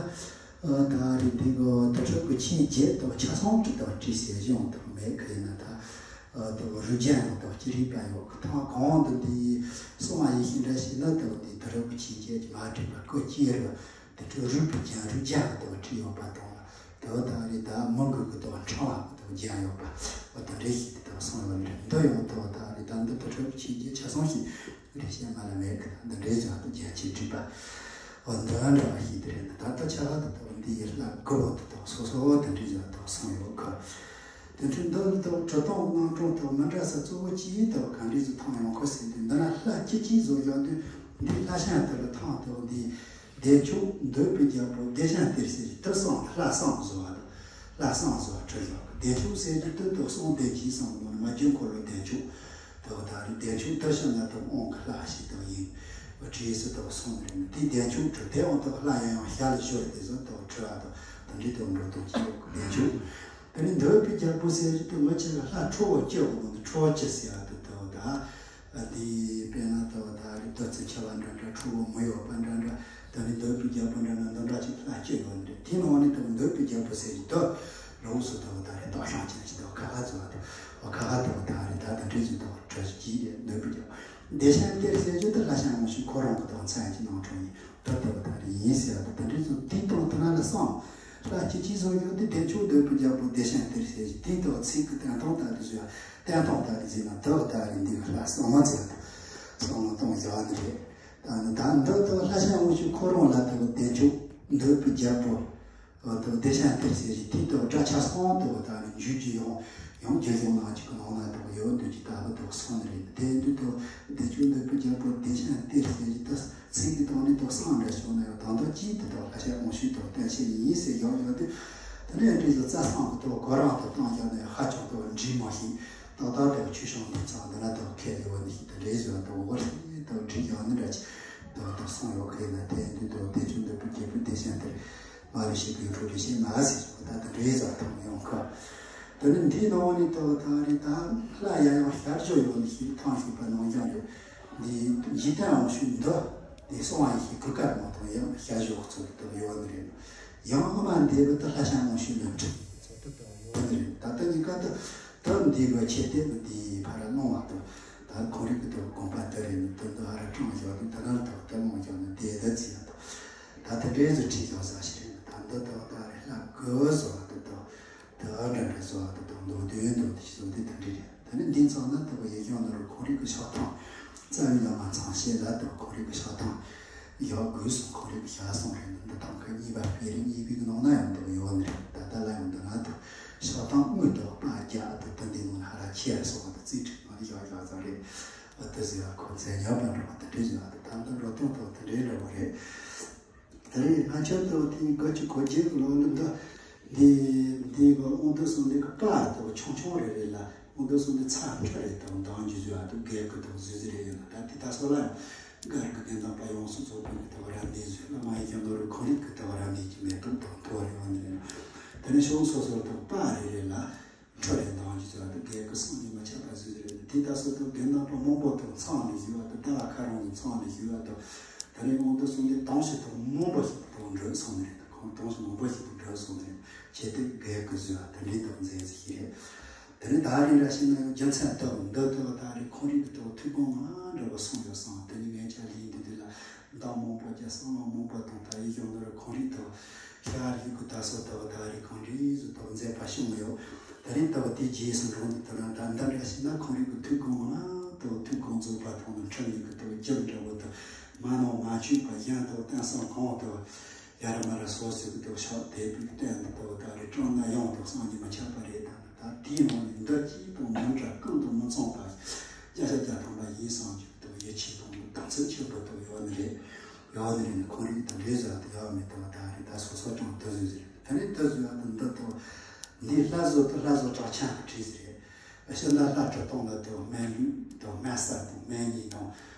ཨ། ད་རེས་འདི་གི་དུར་ཁྲོད་ཀྱི་ཆས་བརྒྱད་དག་ཆ་ཚང་གི་དག་བྲིས་ཟེར་གཞུང་དག་མེད་གི་ཡིན་ན། ད་ཨ་དག་རུས་རྒྱན་ལ་དག་ཅི་རིགས་པ་ཡོད་གི། ཐང་གོང་དུ་འདི་གསུང་བ་ཡིན་ཞིང་འདྲ་ཞིག་ན། དག་འདི་དུར་ཁྲོད་ཀྱི་ཆས་བརྒྱད་ཀྱི་མ་བྲིས་པ་སྐུ་སྐྱེ་རུ་དུར་ཁྲོད་རུས་པའི་རྒྱན་རུས་རྒྱན་གྱི་དག་བྲིས་ཡོད་པ་དང་། དག་ད་རེས་ད་མི་མགོ་གི་དག་ཕྲེང་བ་གི་དག་རྒྱན་ཡོད་པ། འོ་དེ་འདྲའི་ཞིག་དེ་དག་གསུངས་ཡོད་ནི་རེད། འདི་ཡང་དག་ད་རེས་ད་འདི་དུར་ཁྲོད་ཀྱི་ཆས་བརྒྱད་ཆ་ཚང་ཞིག་རེ་ཞིག་མ་ལ་མེད་གི། འདི་འདྲའི་ཅང་དུ་རྒྱན་ཆས་བྲིས་པ། འོ་འདི་འདྲ་བ་ཞིག་དེ་རེད། ད་ལྟ་ཆ་ལ་དུ་དུ་འདི་ཡི་ལྷ་དགུ་བོ་དུ་དུ་སོ་སོ་འདི་འདྲའི་ཅང་དུ་གསུངས་ཡོད་གི། དེ་འཕྲོས་འདི་ལ་དུ་གྲུབ་སྟངས་རྣམ་གྲངས་དུ་མི་འདྲ་ས་གཙོ་བོ་གཅིག་དུ་ག་འདྲའི་ཚུལ་ཐང་ཡོང་གི་ཟེར་དུས། འདི་ན་ལྷ་གཅིག་གཅིག་བཟོ་བཞག་དུས་འདི་ལྷ་ཞང་དུ་ལ་ཐང་དུ་འདི་བདེ་མཆོག་འདོད་པའི་རྒྱལ་པོ་བདེ་ཞིང་སྟེར་ཟེར་གྱི་དུ་གསུམ་ལྷ་གསུམ་བཟོ་བ་དང་། ལྷ་གསུམ་བཟོ་བ་བྲིས་ཡོད་གི། བདེ་མཆོག་ཟེར་གྱི་དུ་དུ་གསུམ་བདེ་གཤེགས་གསུམ་ནང་ནས་མ་རྒྱུད་འཁོར་ལོ་བདེ་མཆོག་དུ་བ་ད་རེས་བདེ་མཆོག་དུ་ཞིང་ན་དུ་དབང་གི་ལྷ་ཞིག་དུ་ཡིན་བྲིས་སུ་དུ་གསུམ་རེད། དེ་བདེ་མཆོག་བྲིས་དེ་དབང་དུ་ལྷ་ཡང་ཡང་ཞལ་ལ་ཞོར་དེ་ཚོ་དུ་བྲིས་བ་དུ་དུ་འདྲི་དུ་འགྲོ་དུ་ཅི་ཡོད་གི། བདེ་མཆོག་དེ་ནས་འདོད་པའི་རྒྱལ་པོ་ཟེར་གྱི་དུ་ངོ་ཆེ་ལ་ལྷ་ཁྲོ་བོ་སྐྱེ་བོ་ནང་དུ་ཁྲོ་བོ་སྐྱེ་ཟེར་བ་དུ་དུ་བ་ད། ཨ། དེ་དཔེར་ན་དུ་བ་ད་རེས་བདུད་རྩི་འཁྱིལ་བ་འདྲ་འདྲ། ཁྲོ་བོ་མི་གཡོ་བ་འདྲ་འདྲ། དེ་ནས་འདོད་པའི་རྒྱལ་པོ་འདྲ་འདྲ་འདི་འདྲ་ཅིག་ལྷ་སྐྱེ་ཡོད་ནི་རེད། དེའི་ནང་ནས་དུ་འདོད་པའི་རྒྱལ་པོ་ཟེར་གྱི་དུ་ལོགས་སུ་དུ་བ་ད་རེས་སྟག་ཤམ་ཅན་ཞིག་དུ་ཁ་ཁ་བཟོ་བ་དུ་བ་ཁ་ཁ་དུ་བ་ད་རེས་ད་དེ་འདྲའི་ཚུལ་དུ་བྲིས་ཀྱི་རེད། འདོད་པའི་རྒྱལ་པོ་བདེ་ཞིང་སྟེར་ཟེར་གྱི་དུ་ལྷ་ཞང་དབང་ཕྱུག་ཁོ་རང་གི་དུ་མཚན་གྱི་རྣམ་གྲངས་ཡིན། ད་དུ་བ་ད་རེས་ཡིན་ཟེར་བ་དུ་དེ་འདྲའི་ཚུལ་དེའི་སྟེང་དུ་ན་ལ་གསུམ་ལྷ་གཅིག་གཅིག་བཟོ་བཞག་དུས་བདེ་མཆོག་འདོད་པའི་རྒྱལ་པོ་བདེ་ཞིང་སྟེར་ཟེར་གྱི་དེའི་དུ་བ་ཚིག་གི་བསྟན་སྟངས་ལྟར་དུ་བཟོས་ཡ། བསྟན་སྟངས་ལྟར་དུ་བཟོས་ན་དུ་བ་ད་རེས་འདི་གི་ལྷ་གསུམ་མ་ཟེར་བ་དུ་གསུམ་མ་གཏོང་བཞག་ནི་རེད། ད་ནི་ད་འདི་དག་ལྷ་ཞང་དབང་ཕྱུག་ཁོ་རང་ལ་དག་བདེ་མཆོག་འདོད་པའི་རྒྱལ་པོ་དག་བདེ་ཞིང་སྟེར་ཟེར་གྱི་དེ་དག་སྒྲ་ཆ་ཚང་དག་ད་ནི་འཇུག་རྒྱུ་ཡང་ཡང་རྒྱུ་ཡང་ནང་གཅིག་གི་ནང་ན་དག་ཡོད་འདུག་ཅིག་ད་གི་དག་གསུངས་ནི་རེད། དེ་འདི་དག་བདེ་མཆོག་འདོད་པའི་རྒྱལ་པོ་བདེ་ཞིང་སྟེར་ཟེར་གྱི་དག་ཚིག་གི་སྟེང་ནས་དག་གསུམ་འདྲ་བྱུང་ན་ཡང་དང་དག་གཅིག་དེ་དག་ལྷ་ཞང་དབང་ཕྱུག་དག་བསྟན་བཤད་ཡིན་ཟེར་ཡག་ཡོད་དུས། དེ་ནས་འདི་ཚོ་རྩ་གསུམ་གི་དག་གོ་རིམ་དུ་བཏང་ཡག་ན་ཡང་ཧ་ཅང་དག་འགྲིག་མ་ཤེས། ཏག་ཏག་དེ་བ་ཆོས་སྐྱོང་དེ་ཚང་འདི་ན་དེ་བ་ཁས་ལེན་པ་འདི་ཞིག་དང་འདྲེས་བཟོས་པ་དང་འོ་རེད་དེ་བ་བྲིས་ཀྱང་ནི་འདྲ་ཅིག་དེ་བ་དེ་གསུངས་ཡོད་གི་ཡིན་ན། དེ་ཡིན་དུས་དེ་བ་བདེ་མཆོག་འདོད་པའི་རྒྱལ་པོ་བདེ་ཞིང་སྟེར། མ་ལུས་བཤད་པའི་ཡུལ་གྲོགས་རིགས་བཤད་མ་ཟེར་བ་ད་དེ་འདྲེས་བཟོ་ཐུབ་ཡོང་གི། དེ་ནི་འདིའི་ནང་ནས་དེ་བ་ད་རེད་ད་ལྷ་ཡང་ཡང་ཞལ་བཞུགས་ཡོད་ནི་ཞིག་ཐང་ཞིག་པ་ནང་ཀྱང་རེད། འདི་འཇིག་རྟེན་དབང་ཕྱུག་འདི་འདི་སོང་བ་ཡིན་ཞིག་གུར་དཀར་མོ་དང་ཡང་ཤ་ཞོག་ཚོ་དུ་ཡོད་ནི་རེད། ཡང་ཨ་མ་འདི་བུ་དུ་ལྷ་ཞང་དབང་ཕྱུག་ལ་འཁྲིད་ཚོ་དུ་ཡོད་ནི་རེད། ད་ལྟ་གཉིས་ཀ་དུ་དུ་འདི་བུ་ཆེ་དེ་བུ་འདི་ཕ་ར་གནང་བ་དུ་ད་ཁོང་རིག་གི་དུ་དགོངས་པ་དུ་རེད་ནི་དུ་འདི་ཧ་ར་དྲང་ཞོག་དུ་ད་ནར་དུ་དུ་མོ་ཞོག་ནི་དེ་དུ་ཚིག་དུ་ད་དུ་འདྲེ་ཟུ་ཁྲིད་ཞོག་ས་ཞིག་རེད། ད་འདི་དུ་ད་རེད་ལྷ་གོ་སོ་དུ་དུ། དེ་འདྲ་འདྲ་བཟོ་བ་དེ་དང་མདོ་དོན་དུ་དེ་བཟོ་དེ་དེ་འདྲ་རེད། དེ་ནི་འདི་ཚང་ན་དེ་བ་ཡིག་རྒྱུགས་ནོར་བུ་ཁོང་རིག་གི་ཕྱག་ཐང་རྩ་བའི་བླ་མ་ཚང་བཤད་ལ་དེ་བ་ཁོང་རིག་གི་ཕྱག་ཐང་ཡག་དགོས་སོང་། ཁོང་རིག་གི་ཞལ་གསུང་རེད། འདི་དང་གི་གཉིས་པ་སྤེ་ར་གཉིས་པའི་ནང་ན་ཡང་དེ་བ་ཡོད་ནི་རེད། ད་ལྟ་ལ་ཡང་འདི་ན་དེ་བ་ཕྱག་ཐང་དངོས་དེ་བ་པ་རྒྱ་དེ་དེ་འདི་ནང་ལ་ཧ་ར་ཁྱེར་སོང་བ་དེ་རྩིས་ཁྲིད་ནང་ལ་ཡག་ཡག་ཙམ་རེད། འོ་དེ་ཟེར་བ་ཁོ་མཚན་ཉམས་པ་འགྲོ་བ་དེ་འདྲ་ཟེར་བ་དེ་ད་འདི་འགྲོ་སྟངས་དེ་བ་དེ་འདྲའི་འདྲ་བ་རེད། དེ་རིང་ང་ཁྱོད་དང་དེའི་དགའ་སྐྱིད་གོ་རྒྱལ་གྱི་ལོ་ལ་འདི་འདི་འདི་གི་དབང་འདུས་གསུམ་ལྡན་གྱི་པར་དང་ཆུང་ཆུང་རེ་རེ་ལ་དབང་འདུས་གསུམ་ལྡན་ཚར་ཁྲི་རེ་དང་འདང་རྒྱུ་བཟོས་ཨ་དང་རྒྱལ་ཁུ་དང་བཟོས་ཟིན་རེ་ཡིན་ལ། ད་དེ་ད་སོ་ལ་ཡང་སྒར་གྱི་དགེ་འདུན་པ་ཡོངས་སུ་རྫོགས་པའི་གི་དང་རབ་གནས་བཟོས་ལ་མ་ཡི་ཀྱང་ནོར་བུ་ཁོང་རིག་གི་དང་རབ་གནས་ཀྱི་མེ་ཏོག་དང་ཐོ་རེ་བ་ནི་རེ་ན། དེ་ནས་ཤོག་སོ་སོར་དང་པར་རེ་རེ་ལ། འཕྲོ་རེ་འདང་རྒྱུ་ཟེར་བ་དང་རྒྱལ་ཁུ་སང་ཉིན་མ་ཆད་པ་ཟེར་རེད། དེ་ལྟ་སོ་དང་དགེ་འདུན་པ་མང་པོ་དང་ཚང་ནས་ཞུ་བ་དང་ལྟ་བ་ཁ་རང་ནས་ཚང་ནས་ཞུ་བ་དང་ད་རེས་དབང་འདུས་གསུམ་ལྡན་དང་ཞིག་དང་མང་པོ་ཞིག་དང་འགྲོ་སོང་ནས་རེད། ཁོང་དང་ཞིག་མང་པོ་ཞིག་དང་འགྲོ་སོང་ནས་རེད། ཆེ་དེ་རྒྱལ་ཁུ་ཟེར་བ་དེ་འདྲའི་དང་མཛད་ཟེར་ཞིག་རེད། དེ་ནས་ད་རེས་འདྲ་ཞིག་ན་ཡང་རྒྱུ་མཚན་དག་འདི་དག་ད་རེས་ཁོང་རིག་གི་དག་ཐུགས་དགོངས་ང་འདྲ་བ་གསུངས་ཡོད་སོང་། དེ་ནས་ངས་ཆ་ལེན་དུ་དེ་ལ། མདང་མང་པོ་བརྒྱ་སང་ལོ་མང་པོ་དང་ད་ཡི་གཞུང་ནོར་ཁོང་རིག་དང་ཤར་ཡུལ་གྱི་ད་སོ་དག་ད་རེས་གང་འདྲའི་བཟོ་དག་མཛད་པ་བྱུང་ཡོད། ད་རེས་ལྟ་བུ་དེ་རྗེས་སུ་འགྲོ་འདུག་ད་ན་ད་འདི་འདྲ་ཞིག་ན་ཁོང་རིག་གི་ཐུགས་དགོངས་ལ་དག་ཐུགས་དགོངས་རྫོགས་པ་དང་ནི་ཁྲིམས་ཡིག་གི་དག་རྒྱུ་འདྲ་བོ་དག་མ་ནང་མ་བཅུག་པ་གཞན་དག་བསྟན་སྲུང་གང་དག་ཡ་ར་མ་ར་སོ་སོའི་གི་དག་ཕྱག་དེ་བུའི་སྟེང་དུ་དག་ད་རེས་སྤྲང་ན་ཡང་དག་སང་ཉི་མ་ཆད་པ་རེད། ད་ད་དེའི་ནང་ནས་འདི་གཅིག་དང་མི་འདྲ་གང་དང་མི་མཚུངས་པ་བརྒྱ་ཆ་བརྒྱ་ཐམ་པ་ཡིན་སང་རྒྱུ། དང་ཡིད་ཆེས་དང་དམ་ཚིག་ཆེན་པོ་དང་ཡོད་ནི་རེད། ཡོད་ནི་རེད་ནི་ཁོང་རིག་དང་འདྲེས་ཟེར་དུ་ཡོད་མེད་དང་ད་རེད། ད་སོ་སོ་ཀྱང་དུ་བཟོས་ཟེར་ད་རེད། དུ་བཟོས་ཡ་དང་འདི་དང་འདི་ལྷ་བཟོ་དུ་ལྷ་བཟོ་གྲགས་ཆེན་གྱི་བྲིས་ཟེར། ཕྱི་ན་ལྷ་ཁྲི་སྟོང་ལ་དང་སྨན་ལུག་དང་སྨན་གསར་དང་སྨན་གཉིས་དང་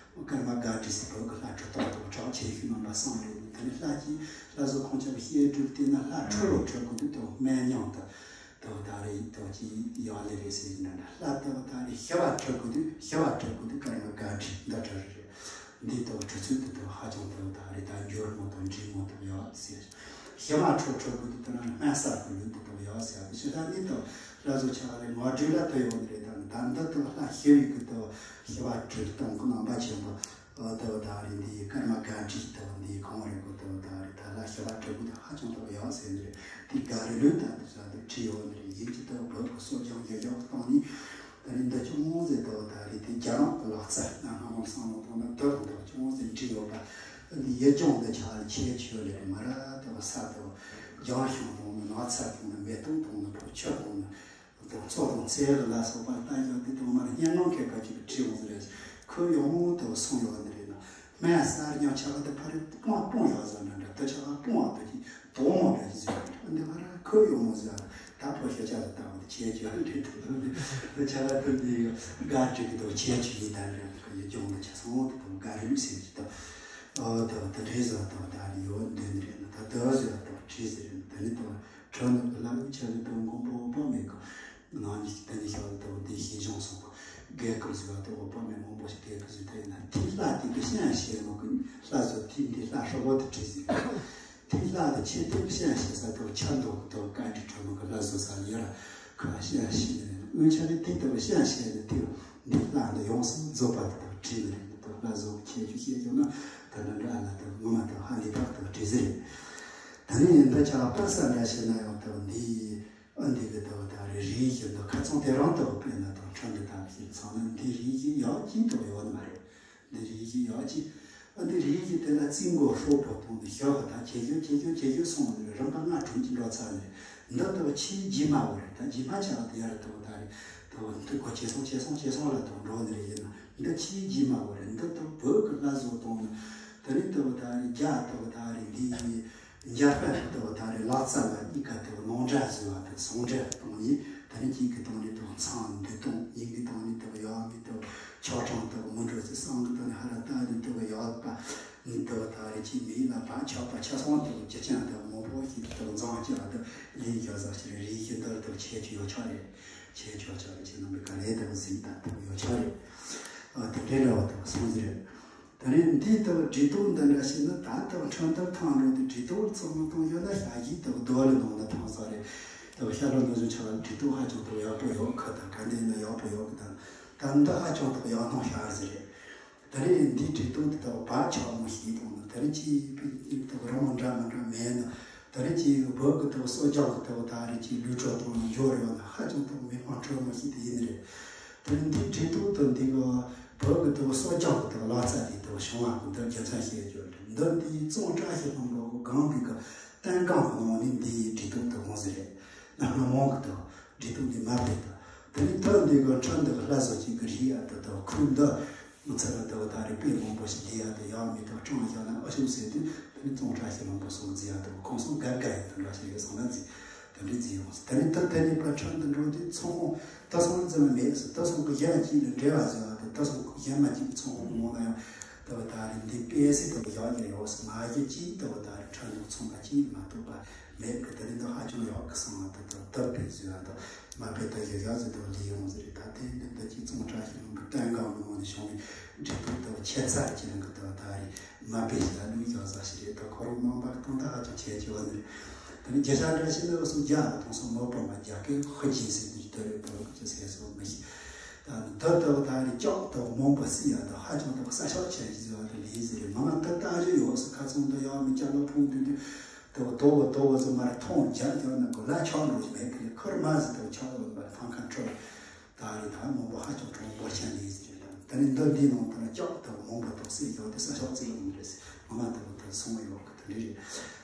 ཀརྨ་སྒར་བྲིས་སུ་བོད་ཀྱི་ལྷ་ཁྲི་སྟོང་དང་གྲགས་ཆེ་ཤོས་རྣམ་པ་གསུམ་རེད། དེ་ནི་ལྷ་གྱིས་ལྷ་བཟོ་ཁོང་ཆ་བའི་བཤད་སྒྲུབ་དེ་ན་ལྷ་ཁྲི་ལོ་ཁྲི་དགུ་དུ་དང་སྨན་མྱང་དུ། དོ་ད་རེ་དོ་ཅི་ཡག་ལེ་རེ་ཟེར་ན་ལྷ་དོ་ད་རེ་ཤི་བ་ཁྲི་དགུ་དུས་ཤི་བ་ཁྲི་དགུ་དུས་ཀརྨ་སྒར་བྲིས་འདི་ཁྲི་རེ་རེད། འདི་དོ་ཁྲི་ཚུལ་དུ་དོ་ཧ་ཅང་དོ་ད་རེ་ད་འགྱུར་མོ་དང་འབྲི་མོ་དང་ཡག་ཟེར། ཤི་བ་ཁྲི་ཁྲི་དགུ་དུས་དོ་ན་སྨན་གསར་དུ་ལུས་དུ་དོ་ཡག་ཟེར་དུ་ཤི་ད་ནི་དོ་ལྷ་བཟོ་ཆ་རེ་ངོ་སྤྲོད་ལ་དོ་ཡོད་ནི་རེད། ད་ནི་ད་འདི་དོ་ལྷ་ཤི་བའི་གི་དོ་ཤི་བ་ཁྲི་སྟོང་གི་རྣམ་པ་ཆེན་པོ། ཨོ་དེ་བ་ད་རེད། འདི་ཀརྨ་སྒར་བྲིས་དེ་བ་འདི་གང་རེད་གོ། དེ་བ་ད་རེད། ད་ལ་ཤི་བ་ཁྲི་དགུ་དེ་ཧ་ཅང་དེ་བ་ཡག་ཟེར་ནི་རེད། དེ་སྒར་རེ་ལུས་ད་དེ་ས་དེ་བྲིས་ཡོད་ནི་རེད། ཡིན་གྱི་དེ་བ་བོད་ཀྱི་སྲོལ་རྒྱུན་ཡོད་ཡོད་སྟེང་ནི་ད་རེད། འདི་ཅུང་ཟད་དེ་བ་ད་རེད། དེ་རྒྱ་ནག་གི་ལག་རྩལ་ན་སྔ་མོ་སང་ལོ་དང་ན་དེ་དང་དེ་བ་ཅུང་ཟད་བྲིས་ཡོད་པ། འདི་ཡིག་རྒྱུགས་འདི་ཆ་ལ་ཁྱད་ཆོས་ལས་མ་ར་དེ་བ་ས་དེ་བ་ལྗང་ཤིང་དང་ནི་ནགས་ཚལ་དང་ནི་མེ་ཏོག་དང་ནི་བོ་ཆུ་དང་ནི། དང་ཚོགས་དང་ཚེ་ལ་ལ་སོགས་པ་ལྟ་ཡག་དེ་དང་མར་སྙན་ངག་མཁས་པ་ཅིག་གིས་བྲིས་འོང་ཟེར་རེད། ཁོས་ཡག་མོ་དེ་བ་གསུངས་ཡོད་ནི་རེད་ན། སྨན་གསར་རྙིང་ཆ་ག་དེ་ཕ་རེད་སྤོང་སྤོང་ཡག་ཟེར་ན་འདྲ། དེ་ཆ་ག་སྤོང་བ་དེ་ཅིག་དོག་མོ་འདྲ་ཞིག་ཟེར་རེད། འདི་ཕ་ར་ཁོས་ཡག་མོ་ཟེར་ད་ཕོ་ཤ་ཆ་ལ་ལྟ་བ་དེ་ཁྱད་ཆོས་རེད་དེ། དེ་ཆ་ག་དེ་འདི་དགའ་བྲིས་གི་དེ་ཁྱད་ཆོས་ཡིན་ད་རེད། ཁོ་ཡི་སྦྱོང་དེ་ཆ་སོང་དེ་དང་དགའ་རིམ་ཟེར་གྱི་དང་། ཨོ་དེ་བ་དེ་འདྲའི་ཟེར་དང་ད་རེད་ཡོད་འདོད་ནི་རེད་ན། ད་དེ་བ་ཟེར་དང་བྲིས་ཟེར་རེད། དེ་ནི་དེ་བ། ཁྲོ་ནུབ་ཀྱི་ལྷ་འུ་ཆ་གི་དོན་མགོན་པོ་འོད་དཔག་མེད་ཀྱི་ནང་གི་དེ་ནི་ཞག་ལ་དོ་དེ་ཤེས་བྱུང་སོང་གི་རྒྱལ་ཁབ་ཟེར་བ་དེ་འོད་དཔག་མེད་མང་པོ་ཞིག་རྒྱལ་ཁབ་ཟེར་དེ་ཡིན་ན་དེ་ལྷ་དེ་གི་ཤན་ཤེས་ནོ་གི་ལྷ་ཟོ་དེ་འདི་ལྷ་ཧྲོ་བོ་དེ་བྲིས་ཟེར། དེ་ལྷ་དེ་ཆེ་དེ་གི་ཤན་ཤེས་ས་དོ་ཆ་མདོག་གི་དོ་བཀའ་དྲིན་ཁྲོ་མོ་གི་ལྷ་ཟོ་ས་ལ་ཡོད་ར་ཁ་ཤན་ཤེས་ནི་རེད། འུ་ཆ་གི་དེ་དོ་ཤན་ཤེས་ནི་དེ་འདི་ལྷ་འདི་ཡོངས་སུ་རྫོགས་པ་དེ་དོ་བྲིས་ནི་རེད། དོ་ལྷ་ཟོ་གི་ཁྱད་ཆོས་ཤེས་བྱུང་ན་ད་ནི་འདྲ་ལ་དོ་ངོ་མ་དོ་ཧ་ལས་པ་དོ་བྲིས་ཟེར་རེད། ད་ནི་ཡིན་ད་ཆ་པ་ས་འདྲ་བྱས་ན་ཡང་དག་འདི་ཨ་འདི་གི་དག་ད་རེ་རེ་བཞིན་དུ་ཁ་ཚང་དེ་རང་དག་དཔེར་ན་དང་ཁྲ་འདི་དག་བཞིན་ཚང་ན་འདི་རེ་བཞིན་ཡག་ཅིག་དག་ཡོད་མ་རེད། འདི་རེ་བཞིན་ཡག་ཅིག་ཨ་འདི་རེ་བཞིན་དེ་ལ་རྩིས་མགོ་ཧྲོག་པོ་གཏོང་ནས་ཞོག་ག་ད་ཁྱེད་ཞོག་ཁྱེད་ཞོག་ཁྱེད་ཞོག་སོང་ནས་རིམ་པ་ལྔ་དྲུག་ཅིག་འགྲོ་ཚར་ནས་འདི་དག་ཆེས་རྗེས་མ་བོ་རེད། ད་རྗེས་མ་ཆགས་དེ་ཡར་དག་ད་རེད་དག་འདི་གོ་ཆེ་སོང་ཆེ་སོང་ཆེ་སོང་ལ་དག་འགྲོ་ནི་རེད། ཡིན་ན་འདི་ཆེས་རྗེས་མ་བོ་རེད། འདི་དག་བོད་ཀྱི་ལྷ་བཟོ་གཏོང་ནས་དེ་རིང་དག་ད་རེད་རྒྱ་དག་ད་རེད་འདི་ཡིན། འཇར་པན་དུ་ད་རེས་ལག་རྩལ་ལ་གཉིས་ཀ་དུ་ནང་འདྲ་བཟོས་པ་དང་ཟུང་འབྲེལ་གཏོང་ཡིན། ད་རེས་གཅིག་གི་སྟེང་ནས་དུ་མཚམས་འདི་གཏོང་ཡིན་གི་སྟེང་ནས་དུ་ཡག་མི་དུ་ཆོག་གྲངས་དུ་མི་འགྲོ་ཚེ་སང་གི་སྟེང་ནས་ཧ་ར་ལྟ་ནས་དུ་ཡག་པ་ནི་དུ་ད་རེས་ཀྱི་མི་ལ་བ་ཆོག་པ་ཆ་སང་དུ་ཅི་ཅང་དུ་མང་པོ་ཞིག་དུ་འཛོམས་ཀྱི་ལ་དུ་ལས་ཡག་ཟག་ཞིག་རེད། རེས་ཀྱི་འདིར་དུ་ཆེ་ཆུ་ཡོད་ཆོག་རེད། ཆེ་ཆོག་ཆོག་རེད། ཁྱེད་རྣམ་པའི་ག་ལས་དུ་གཟིགས་དང་དུ་ཡོད་ཆོག་རེད། ཨ་དེ་འདྲའི་འདྲ་བ་དང་སོང་ཟེར། ད་རེས་འདི་ལྟ་བུ་འབྲས་ཐོག་འདི་འདྲ་ཞིག་ནི་ད་ལྟ་བ་ཁྲིམས་ལྟར་ཐང་འགྲོ་དུས་འབྲས་ཐོག་ཚང་མ་གཏོང་ཡོད་ན་ཞག་གཞི་ལྟ་བུ་རྡོ་ལ་ནང་ལ་ཐང་ས་རེད། ལྟ་བུ་ཤར་ལྷོ་ནུབ་བྱང་ཆ་ལ་འབྲས་ཐོག་ཧ་ཅང་ལྟ་བུ་ཡག་པོ་ཡོད་ཁ་དང་ག་འདྲ་ཡིན་ན་ཡག་པོ་ཡོད་གི་དང་ད་འདི་ཧ་ཅང་ལྟ་བུ་ཡག་སྣང་ཤར་ཟེར་རེད། ད་རེས་འདི་འབྲས་ཐོག་འདི་ལྟ་བུ་བག་ཆགས་མོ་ཞིག་དང་ནི་ད་རེས་ཀྱི་ལྟ་བུ་རང་འདྲ་མི་འདྲ་མེད་ན། ད་རེས་ཀྱི་བོད་ཀྱི་ལྟ་བུ་གསོ་སྦྱོང་གི་ལྟ་བུ་ད་རེས་ཀྱི་ལུས་སྲོག་དང་འབྱོར་ཡོད་ན་ཧ་ཅང་ལྟ་བུ་མི་ཕམ་སྤྲོ་མོ་ཞིག་དེ་ཡིན་རེད། དེ་འདི་འབྲས་ཐོག་ཏུ་འདི་གི་བོད་ཀྱི་དུ་སོ་ཅང་གི་དུ་ལག་རྩལ་དེ་དུ་བྱུང་བ་གི་འདི་རྒྱུ་མཚན་ཞིག་ཡོད་རེད། འདི་འདི་གཙང་བཀྲ་ཤིས་ལྷུན་པོ་གི་སྒང་གི་གི་བསྟན་སྒང་གི་ནང་ནས་འདི་འབྲས་ཐོག་ཏུ་འོང་ཟེར་རེད། ན་སྔ་མོ་གི་དུ་འབྲས་ཐོག་འདི་མ་ཕེབས་དུ་དེ་ནི་དུ་འདི་གི་ཁྲི་འདི་གི་ལྷ་བཟོ་ཅིག་གི་རིགས་ཡ་དུ་དུ་ཁུལ་འདི་ཚུར་དུ་ད་རེས་དཔེ་མང་པོ་ཞིག་འདི་ཡ་དུ་ཡང་མི་དུ་སྤྲང་བཞག་ན་ཨ་ཤུག་ཟེར་དུས་དེ་ནི་གཙང་བཀྲ་ཤིས་ལྷུན་པོ་སོགས་འཛིན་ཡ་དུ་ཁོང་སོང་དགའ་དགའ་ཡ་དུ་འདྲ་ཞིག་ཡོད་སོང་ན་འཛིན། དེ་འདྲའི་རྫི་ཡོངས་སུ་དེ་ནི་ད་དེ་ནི་པ་ཁྲིམས་དུ་འགྲོ་དུས་ཚོང་ཁོངས་ད་སོང་རྫི་མ་མེད་སུ་ད་སོང་གི་གཞན་གཅིག་ལ་འབྲེལ་བ་བཟོ་བ་དང་ད་སོང་གི་གཞན་མ་གཅིག་གི་ཚོང་ཁོངས་མང་ན་ཡང་ད་བ་ད་རེ་འདི་པེ་སི་ད་བ་ཡག་ཡག་ཡོངས་སུ་མ་གཞི་གཅིག་ད་བ་ད་རེ་ཁྲིམས་དུ་ཚོང་པ་གཅིག་མ་གཏོགས་པ་མེད་གི། དེ་ནི་འདི་ཧ་ཅང་ཡག་གི་སོང་བ་ད་ད་ད་པེ་བཟོ་བ་ད་མ་པེ་ད་ཡག་ཡག་ཟེར་ད་བ་ལི་ཡོངས་ཟེར་རེད། ད་དེ་འདི་ད་གཅིག་གཙང་བཀྲ་ཤིས་ལྷུན་པོ་བསྟན་སྒང་གི་ནང་ནས་བྱུང་བའི་འབྲས་ཐོག་ད་བ་ཁྱད་མཚར་གྱི་རང་གི་ད་བ་ད་རེ། མ་པེ་ཞིག་ལ་ལུས་ཀྱང་ཟ་ཞིག་རེད་ད་ཁོ་རང་རྣམ་པ་གི་སྟོང་ད་ཧ་ཅང་ཆེ་ཆེ་བ་ནི་རེད། ད་ནི་རྒྱ་ཤ་འདྲ་ཞིག་ནི་སུ་རྒྱ་ལ་གཏོང་སོང་མ་པོ་མ་རྒྱ་སྐད་ཧི་ཅིན་ཟེར་དུས་དེ་རེད་ད་ལོ་ཀྱི་ཟེར་སོང་མི་ཤེས། ད་ནི་ད་ལྟ་བ་ད་རེ་ལྕགས་ད་མང་པོ་སི་ཡ་ད་ཧ་ཅང་ད་ས་ཤག་ཆེ་ཞིག་ཟེར་བ་ད་ལས་ཟེར་རེད། ང་མ་ད་ལྟ་ཨ་ཅོ་ཡོད་སུ་ཁ་ཚོང་ད་ཡག་མི་ལྕགས་ལ་ཕུང་དུས་དུས་ད་བ་དོ་བ་དོ་བ་སུ་མ་རེད་ཐོང་རྒྱ་རྒྱ་ན་གོ་ལ་ཆགས་འགྲོ་ཞིག་མེད་གི་ལས་ཁར་མ་ཟི་ད་ཆགས་འགྲོ་མ་རེད་ཐང་ཁ་འཕྲོ། ད་རེས་ད་མང་པོ་ཧ་ཅང་གྲོང་པོ་ཆེན་ལས་ཟེར་ད་ནི་འདི་འདི་ནང་ད་ལྕགས་ད་མང་པོ་དོགས་སེ་ཡོད་དེ་ས་ཕྱོགས་ཙི་ལ་མི་རེད་ཟེར་ང་མ་ད་ད་སོང་ཡོད་གི་དེ་འདྲ་རེད།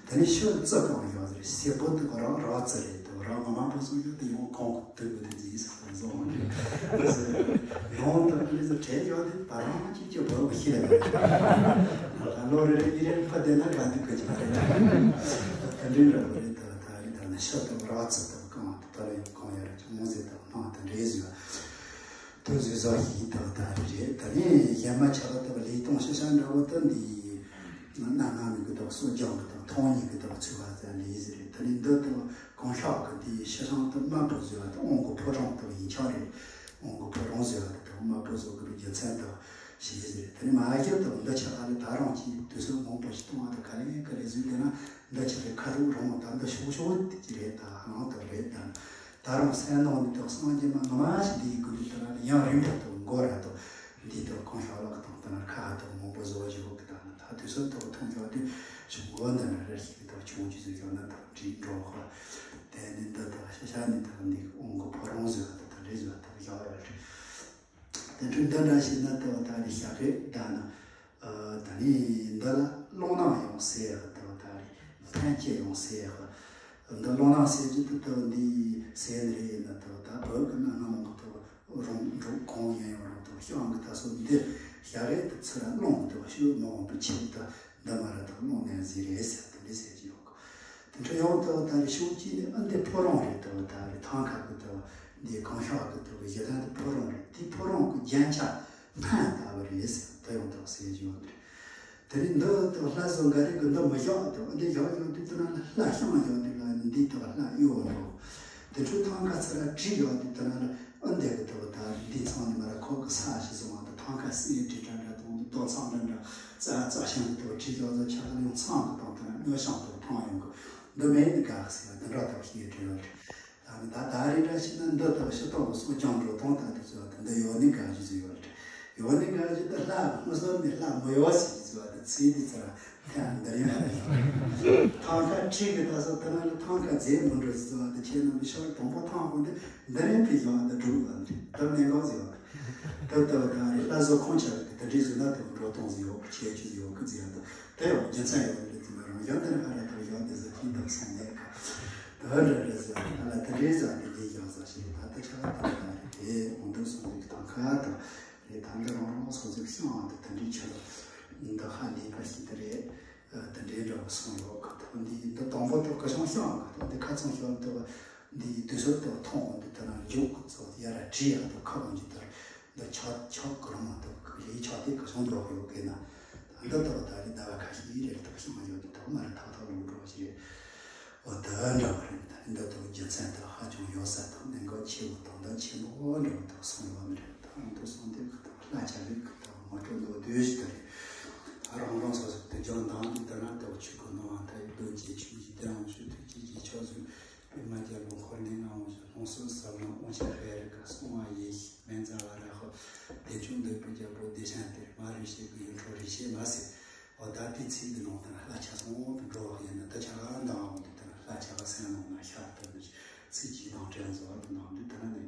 ད་ནི་ཤོད་ཙི་གང་ཡོད་རེད་སེ་པོ་དེ་ག་རང་རག་ཙི་རེད་དེ་རང་ང་མ་པོ་སོང་ཡོད་དེ་ཡང་གང་གི་དུ་གི་དེ་ཟིག་ཟེར་ད་བཟོ་མ་རེད་ཟེར་ཡང་ད་ནི་ཟེར་བྲལ་ཡོད་དེ་ད་རང་གཅིག་གི་བོད་གི་ཤེས་ལ་ད་ལོ་རེ་རེ་ཡི་རེ་ཕ་དེ་ན་ག་དེ་གི་ཅིག་རེད་ད་འདྲི་འདྲ་བོ་རེད་ད་ད་རེད་ད་ནི་ཤོད་དེ་རག་ཙི་དེ་གང་དེ་ད་ལ་ཡང་གང་ཡོད་རེད་ཅུང་ཟད་དང་ནང་དེ་འདྲའི་ཟེར། དོན་བཟོས་བཟོ་ཞིག་ཡིན་ད་ད་རེད་རེད། ད་ནི་གཞན་མ་ཆ་ག་ད་ལས་གཏོང་ཤ་ཤ་འདྲ་བོ་ད་འདི་ན་ང་མི་གི་ད་གསོ་སྦྱོང་གི་ད་མཐོང་ཉིད་གི་ད་ཚུལ་བ་ཙམ་ལས་ཟེར་རེད། ད་ནི་འདི་ད་གང་ཤག་གི་འདི་ཤ་ཤང་ད་དམར་པོ་བཟོས་བ་ད་དབང་གི་ཕོ་བྲང་ད་ཡིན་ཆགས་རེད། དབང་གི་ཕོ་བྲང་བཟོས་བ་ད་དམར་པོ་བཟོ་གི་རྒྱུ་མཚན་ད་ཞིག་ཟེར་རེད། ད་ནི་མ་གཞི་ད་འདི་ཆ་ག་ལ་ད་རང་གི་དུས་ཚོད་མང་པོ་ཞིག་གཏོང་བ་ད་ག་ལེ་ག་ལེ་བཟོས་བསྡད་ན། འདི་ཆ་རེ་ཁ་ཐུག་རང་ད་འདི་ཤོག་ཤོག་དེ་ཅི་རེད་ད་ཧང་ད་རེད་ད། ད་རང་སེམས་ནང་ནས་ད་སངས་རྒྱས་མ་ང་མ་ཞིག་འདི་ཡི་དགོས་རེད་ད་ན་ཡང་རིམ་པ་ད་མགོ་ར་ད་འདི་ད་གང་ཤར་ལག་དང་ད་ན་ཁ་ད་མང་པོ་བཟོ་བ་ཞིག་གི་ད་ན་ད་དུས་སུ་ད་ཐོང་ཤོག་དུས་ཞིག་མགོ་འདི་ན་ར་ཞིག་ད་ཆུང་ཅི་ཟིག་ཡོད་ན་ད་འདྲི་འགྲོ་ཧ། དེ་ནི་འདི་ད་ཤ་ཤ་ནི་ད་འདི་དབང་གི་ཕོ་རང་བཟོས་ད་ད་རེ་བཟོས་ད་ཡག་ཡག་རེད། དེ་འཕྲོས་འདི་འདྲ་ཞིག་ན་ལྟ་བ་ད་རེས་ཞག་རེ་ད་ན། ད་ནི་འདི་ལ་རླུང་ནག་ཡང་ཟེར་ཡག་ལྟ་བ་ད་རེས་ཕན་སྐྱེད་ཡང་ཟེར་ཡག་འདི་རླུང་ནག་ཟེར་གྱི་འདུག་ལྟ་བ་འདི་ཟེར་ནི་རེད་ཡིན་ན་ལྟ་བ་ད་བོད་ཀྱི་གནའ་སྔ་མོ་གི་ལྟ་བ་རོང་འབྲོག་གང་ཡིན་ཡང་རུང་ལྟ་བ་ཤང་གི་ད་སོ་འདི་ཞག་རེ་ད་ཚུར་རླུང་ལྟ་བ་ཤུགས་མ་འོངས་པའི་ཆེད་དུ་འདི་མ་ར་ད་རླུང་ནག་ཟེར་རེད་ཟེར་དེ་འདྲ་ཟེར་གྱི་ཡོད། དེ་འཕྲོ་ཡང་ལྟ་བ་ད་རེས་ཤོག་གཅིག་ནས་ཨ་འདི་ཕོ་རང་རེད་ལྟ་བ་ད་རེས་ཐང་ཁ་གི་ལྟ་བ་འདི་གང་ཤག་གི་ལྟ་བ་ཞེ་ད་འདི་ཕོ་རང་རེད། དེ་ཕོ་རང་གི་རྒྱན་ཆ་སྨན་ལྟ་བུ་རེད་ཟེར་ད་ཡང་ལྟ་བ་ཟེར་གྱི་ཡོད་རེད། དེ་རིང་འདི་ལྟ་བ་ལྷ་བཟོ་འགའ་རེ་གི་འདི་མི་བཞག་ལྟ་བ་འདི་བཞག་ཡོད་དུས་དེ་ན་ལྷ་བཤང་ཡོད་དུས་ལ་འདི་ལྟ་བ་ལྷ་གཡོ་འགྲོ། དེ་འཕྲོ་ཐང་ཁ་ཚུར་ར་བྲིས་ཡོད་དུས་དེ་ན་ལ། ཨ་འདས་གི་ལྟ་བུ་ད་འདི་ཚང་ནི་མ་ར་ཁོག་གི་ས་ཞིག་བཟུང་བ་དང་ཐང་ཁ་སེ་དྲི་འདྲ་འདྲ་དང་རྡོ་ཚང་འདྲ་འདྲ་རྩ་རྩ་ཤིང་གི་ལྟ་བུ་བྲིས་ཡོད་ཚོ་ཆ་ག་ལ་ཡང་ཚང་གི་དང་དེ་ན་སྨྱོ་ཤང་ལྟ་བུ་ཐང་ཡོང་གི་འདི་མེད་ནི་དགའ་གི་ཟེར་བ་འདི་འདྲ་ལྟ་བུ་ཞིག་ཡོད་དྲི་ཡོད་དྲི། ད་ནི་ད་ད་རེ་འདྲ་ཞིག་ན་འདི་ལྟ་བུ་ཤི་ཐོག་གི་སྲོག་ཀྱང་འགྲོ་ཐང་ད་དུ་ཟེར་བ་དང་འདི་ཡོད་ནི་དགའ་གི་ཟེར་ཡོད་དྲི། ཡོད་ནི་དགའ་གི་ད་ལྷ་མི་བཟོ་ནི་ལྷ་མི་ཡོད་ཟེར་གི་ཟེར་བ་དང་ཚེ་འདི་ཚར་ཐང་འདི་རིང་ལ་ཐང་ཁ་ཁྲིད་གི་ད་སོ་ད་ན་ལ་ཐང་ཁ་རྫས་མི་འགྲོ་ཟེར་བ་དང་ཁྱེད་རྣམ་པའི་ཤར་དང་པོ་ཐང་ཁོ་འདི་འདི་རིང་གི་ཡང་འདི་སྒྲུབ་ལ་འདི་ལྟར་གནས་འགག་ཟེར་བ། ད་ལྟ་བ་དང་རེ་ལྷ་བཟོ་ཁོང་ཆ་གི་དེ་འདྲའི་བཟོས་ན་དེ་འགྲོ་གཏོང་ཟེར་ཡོད་གི་ཁྱད་ཆོས་ཟེར་ཡོད་གི་ཟེར་ཡ་དང་དེ་ཡང་རྒྱུ་མཚན་ཡོད་རེད་དེ་ན་རང་ཡང་དེ་ནི་ཕ་ར་དང་ཡང་དེ་ཟེར་གྱིན་དང་སེམས་ནས་གི་ད་རེ་རེ་ཟེར་ཡ་ད་ལ་དེ་འདྲའི་ཟེར་དེ་འདྲའི་ཡང་ཟེར་ཞིག་ད་ལྟ་ཆ་ག་དང་ད་རེ་དེ་འོང་དུ་སོང་གི་དང་ཁ་དང་རེ་ད་འདི་རང་རང་སོ་སོའི་བཤང་བ་དང་དེ་འདྲའི་ཆ་ལ་འདི་ཧ་ལས་པ་ཞིག་དེ་རེད། དེ་འདྲའི་འདྲ་བ་སོང་ཡོད་གི་ད་འདི་འདི་དང་པོ་དུ་ཁ་བྱང་བཤང་གི་ད་འདི་ཁ་ཚང་བཤང་དུ་འདི་དུས་ཚོད་དུ་ཐོང་འདི་ད་ན་འཇུག་གི་ཚོ་ཡ་ར་བྲིས་ཡ་དུ་ཁ་བང་གི་དར་འདི་ཆག་ཆག་གི་རང་དུ་ལས་ཆག་དེ་ཁ་བྱང་འགྲོ་གི་ཡོད་གི་ན་ད་འདི་དུ་ད་རི་ཟླ་བ་ཁ་ཤས་རེ་དུ་བཤང་ཡོད་གི་ད་མ་ར་ཐག་ཐག་ལུག་འགྲོ་ཞིག་རེད། འོ་ད་འདྲ་བ་རེད། ད་འདི་དུ་རྒྱུ་མཚན་དུ་ཧ་ཅང་ཡོད་ས་དང་གནད་འགག་ཆེ་བོ་དང་ད་ཆེན་པོ་འདྲ་བ་དུ་སོང་ཡོད་མི་རེད། ད་འདི་སོང་དེ་གི་ད། ལ་ཆ་རིག་གི་ད་ངོ་སྤྲོད་མདོར་བསྡུས་ཤིག་ད་རེད། རང་རང་སོ་སོ་དེ་ཀྱང་འདང་དེ་ལྟར་ན་ལྟ་བུ་ཆོས་སྐུ་སྣང་བ་མཐའ་ཡས་རྡོ་རྗེ་ཆོས་ཀྱི་གདན་འོང་ཞུ་ཐུགས་རྗེ་ཆེ་ཕྱག་འཚལ། པདྨ་རྒྱལ་པོ་འཁོར་ལྔའི་ངང་འོང་ཞུ། ལྷུང་བཟེད་ཟབ་ལམ་དབང་ཕྱུག་ཤེས་རིག་གི་གསང་བ་ཡེ་ཤེས་མན་ཙ་ཝ་ར་ཧོ། བདེ་སྐྱོང་འདོད་པའི་རྒྱལ་པོ་བདེ་ཆེན་གཏེར་མ་རིག་བྱེད་ཀྱི་ཡོན་ཧྲོ་རིག་བྱེད་མ་ཟེར། འོ་ད་དེ་ཚིག་འདི་ནང་དུ་ལྷ་ཆ་ཚང་དུ་འགྲོ་བ་ཡིན་ན་ད་ཆ་ག་འདང་འོང་དུ་དུ་ལྷ་ཆ་ག་སེམས་ནང་ན་ཤར་དུ་ནི་ཚིག་གཅིག་དང་དྲན་བཟོ་བར་དུ་ནང་དུ་དུ་ན་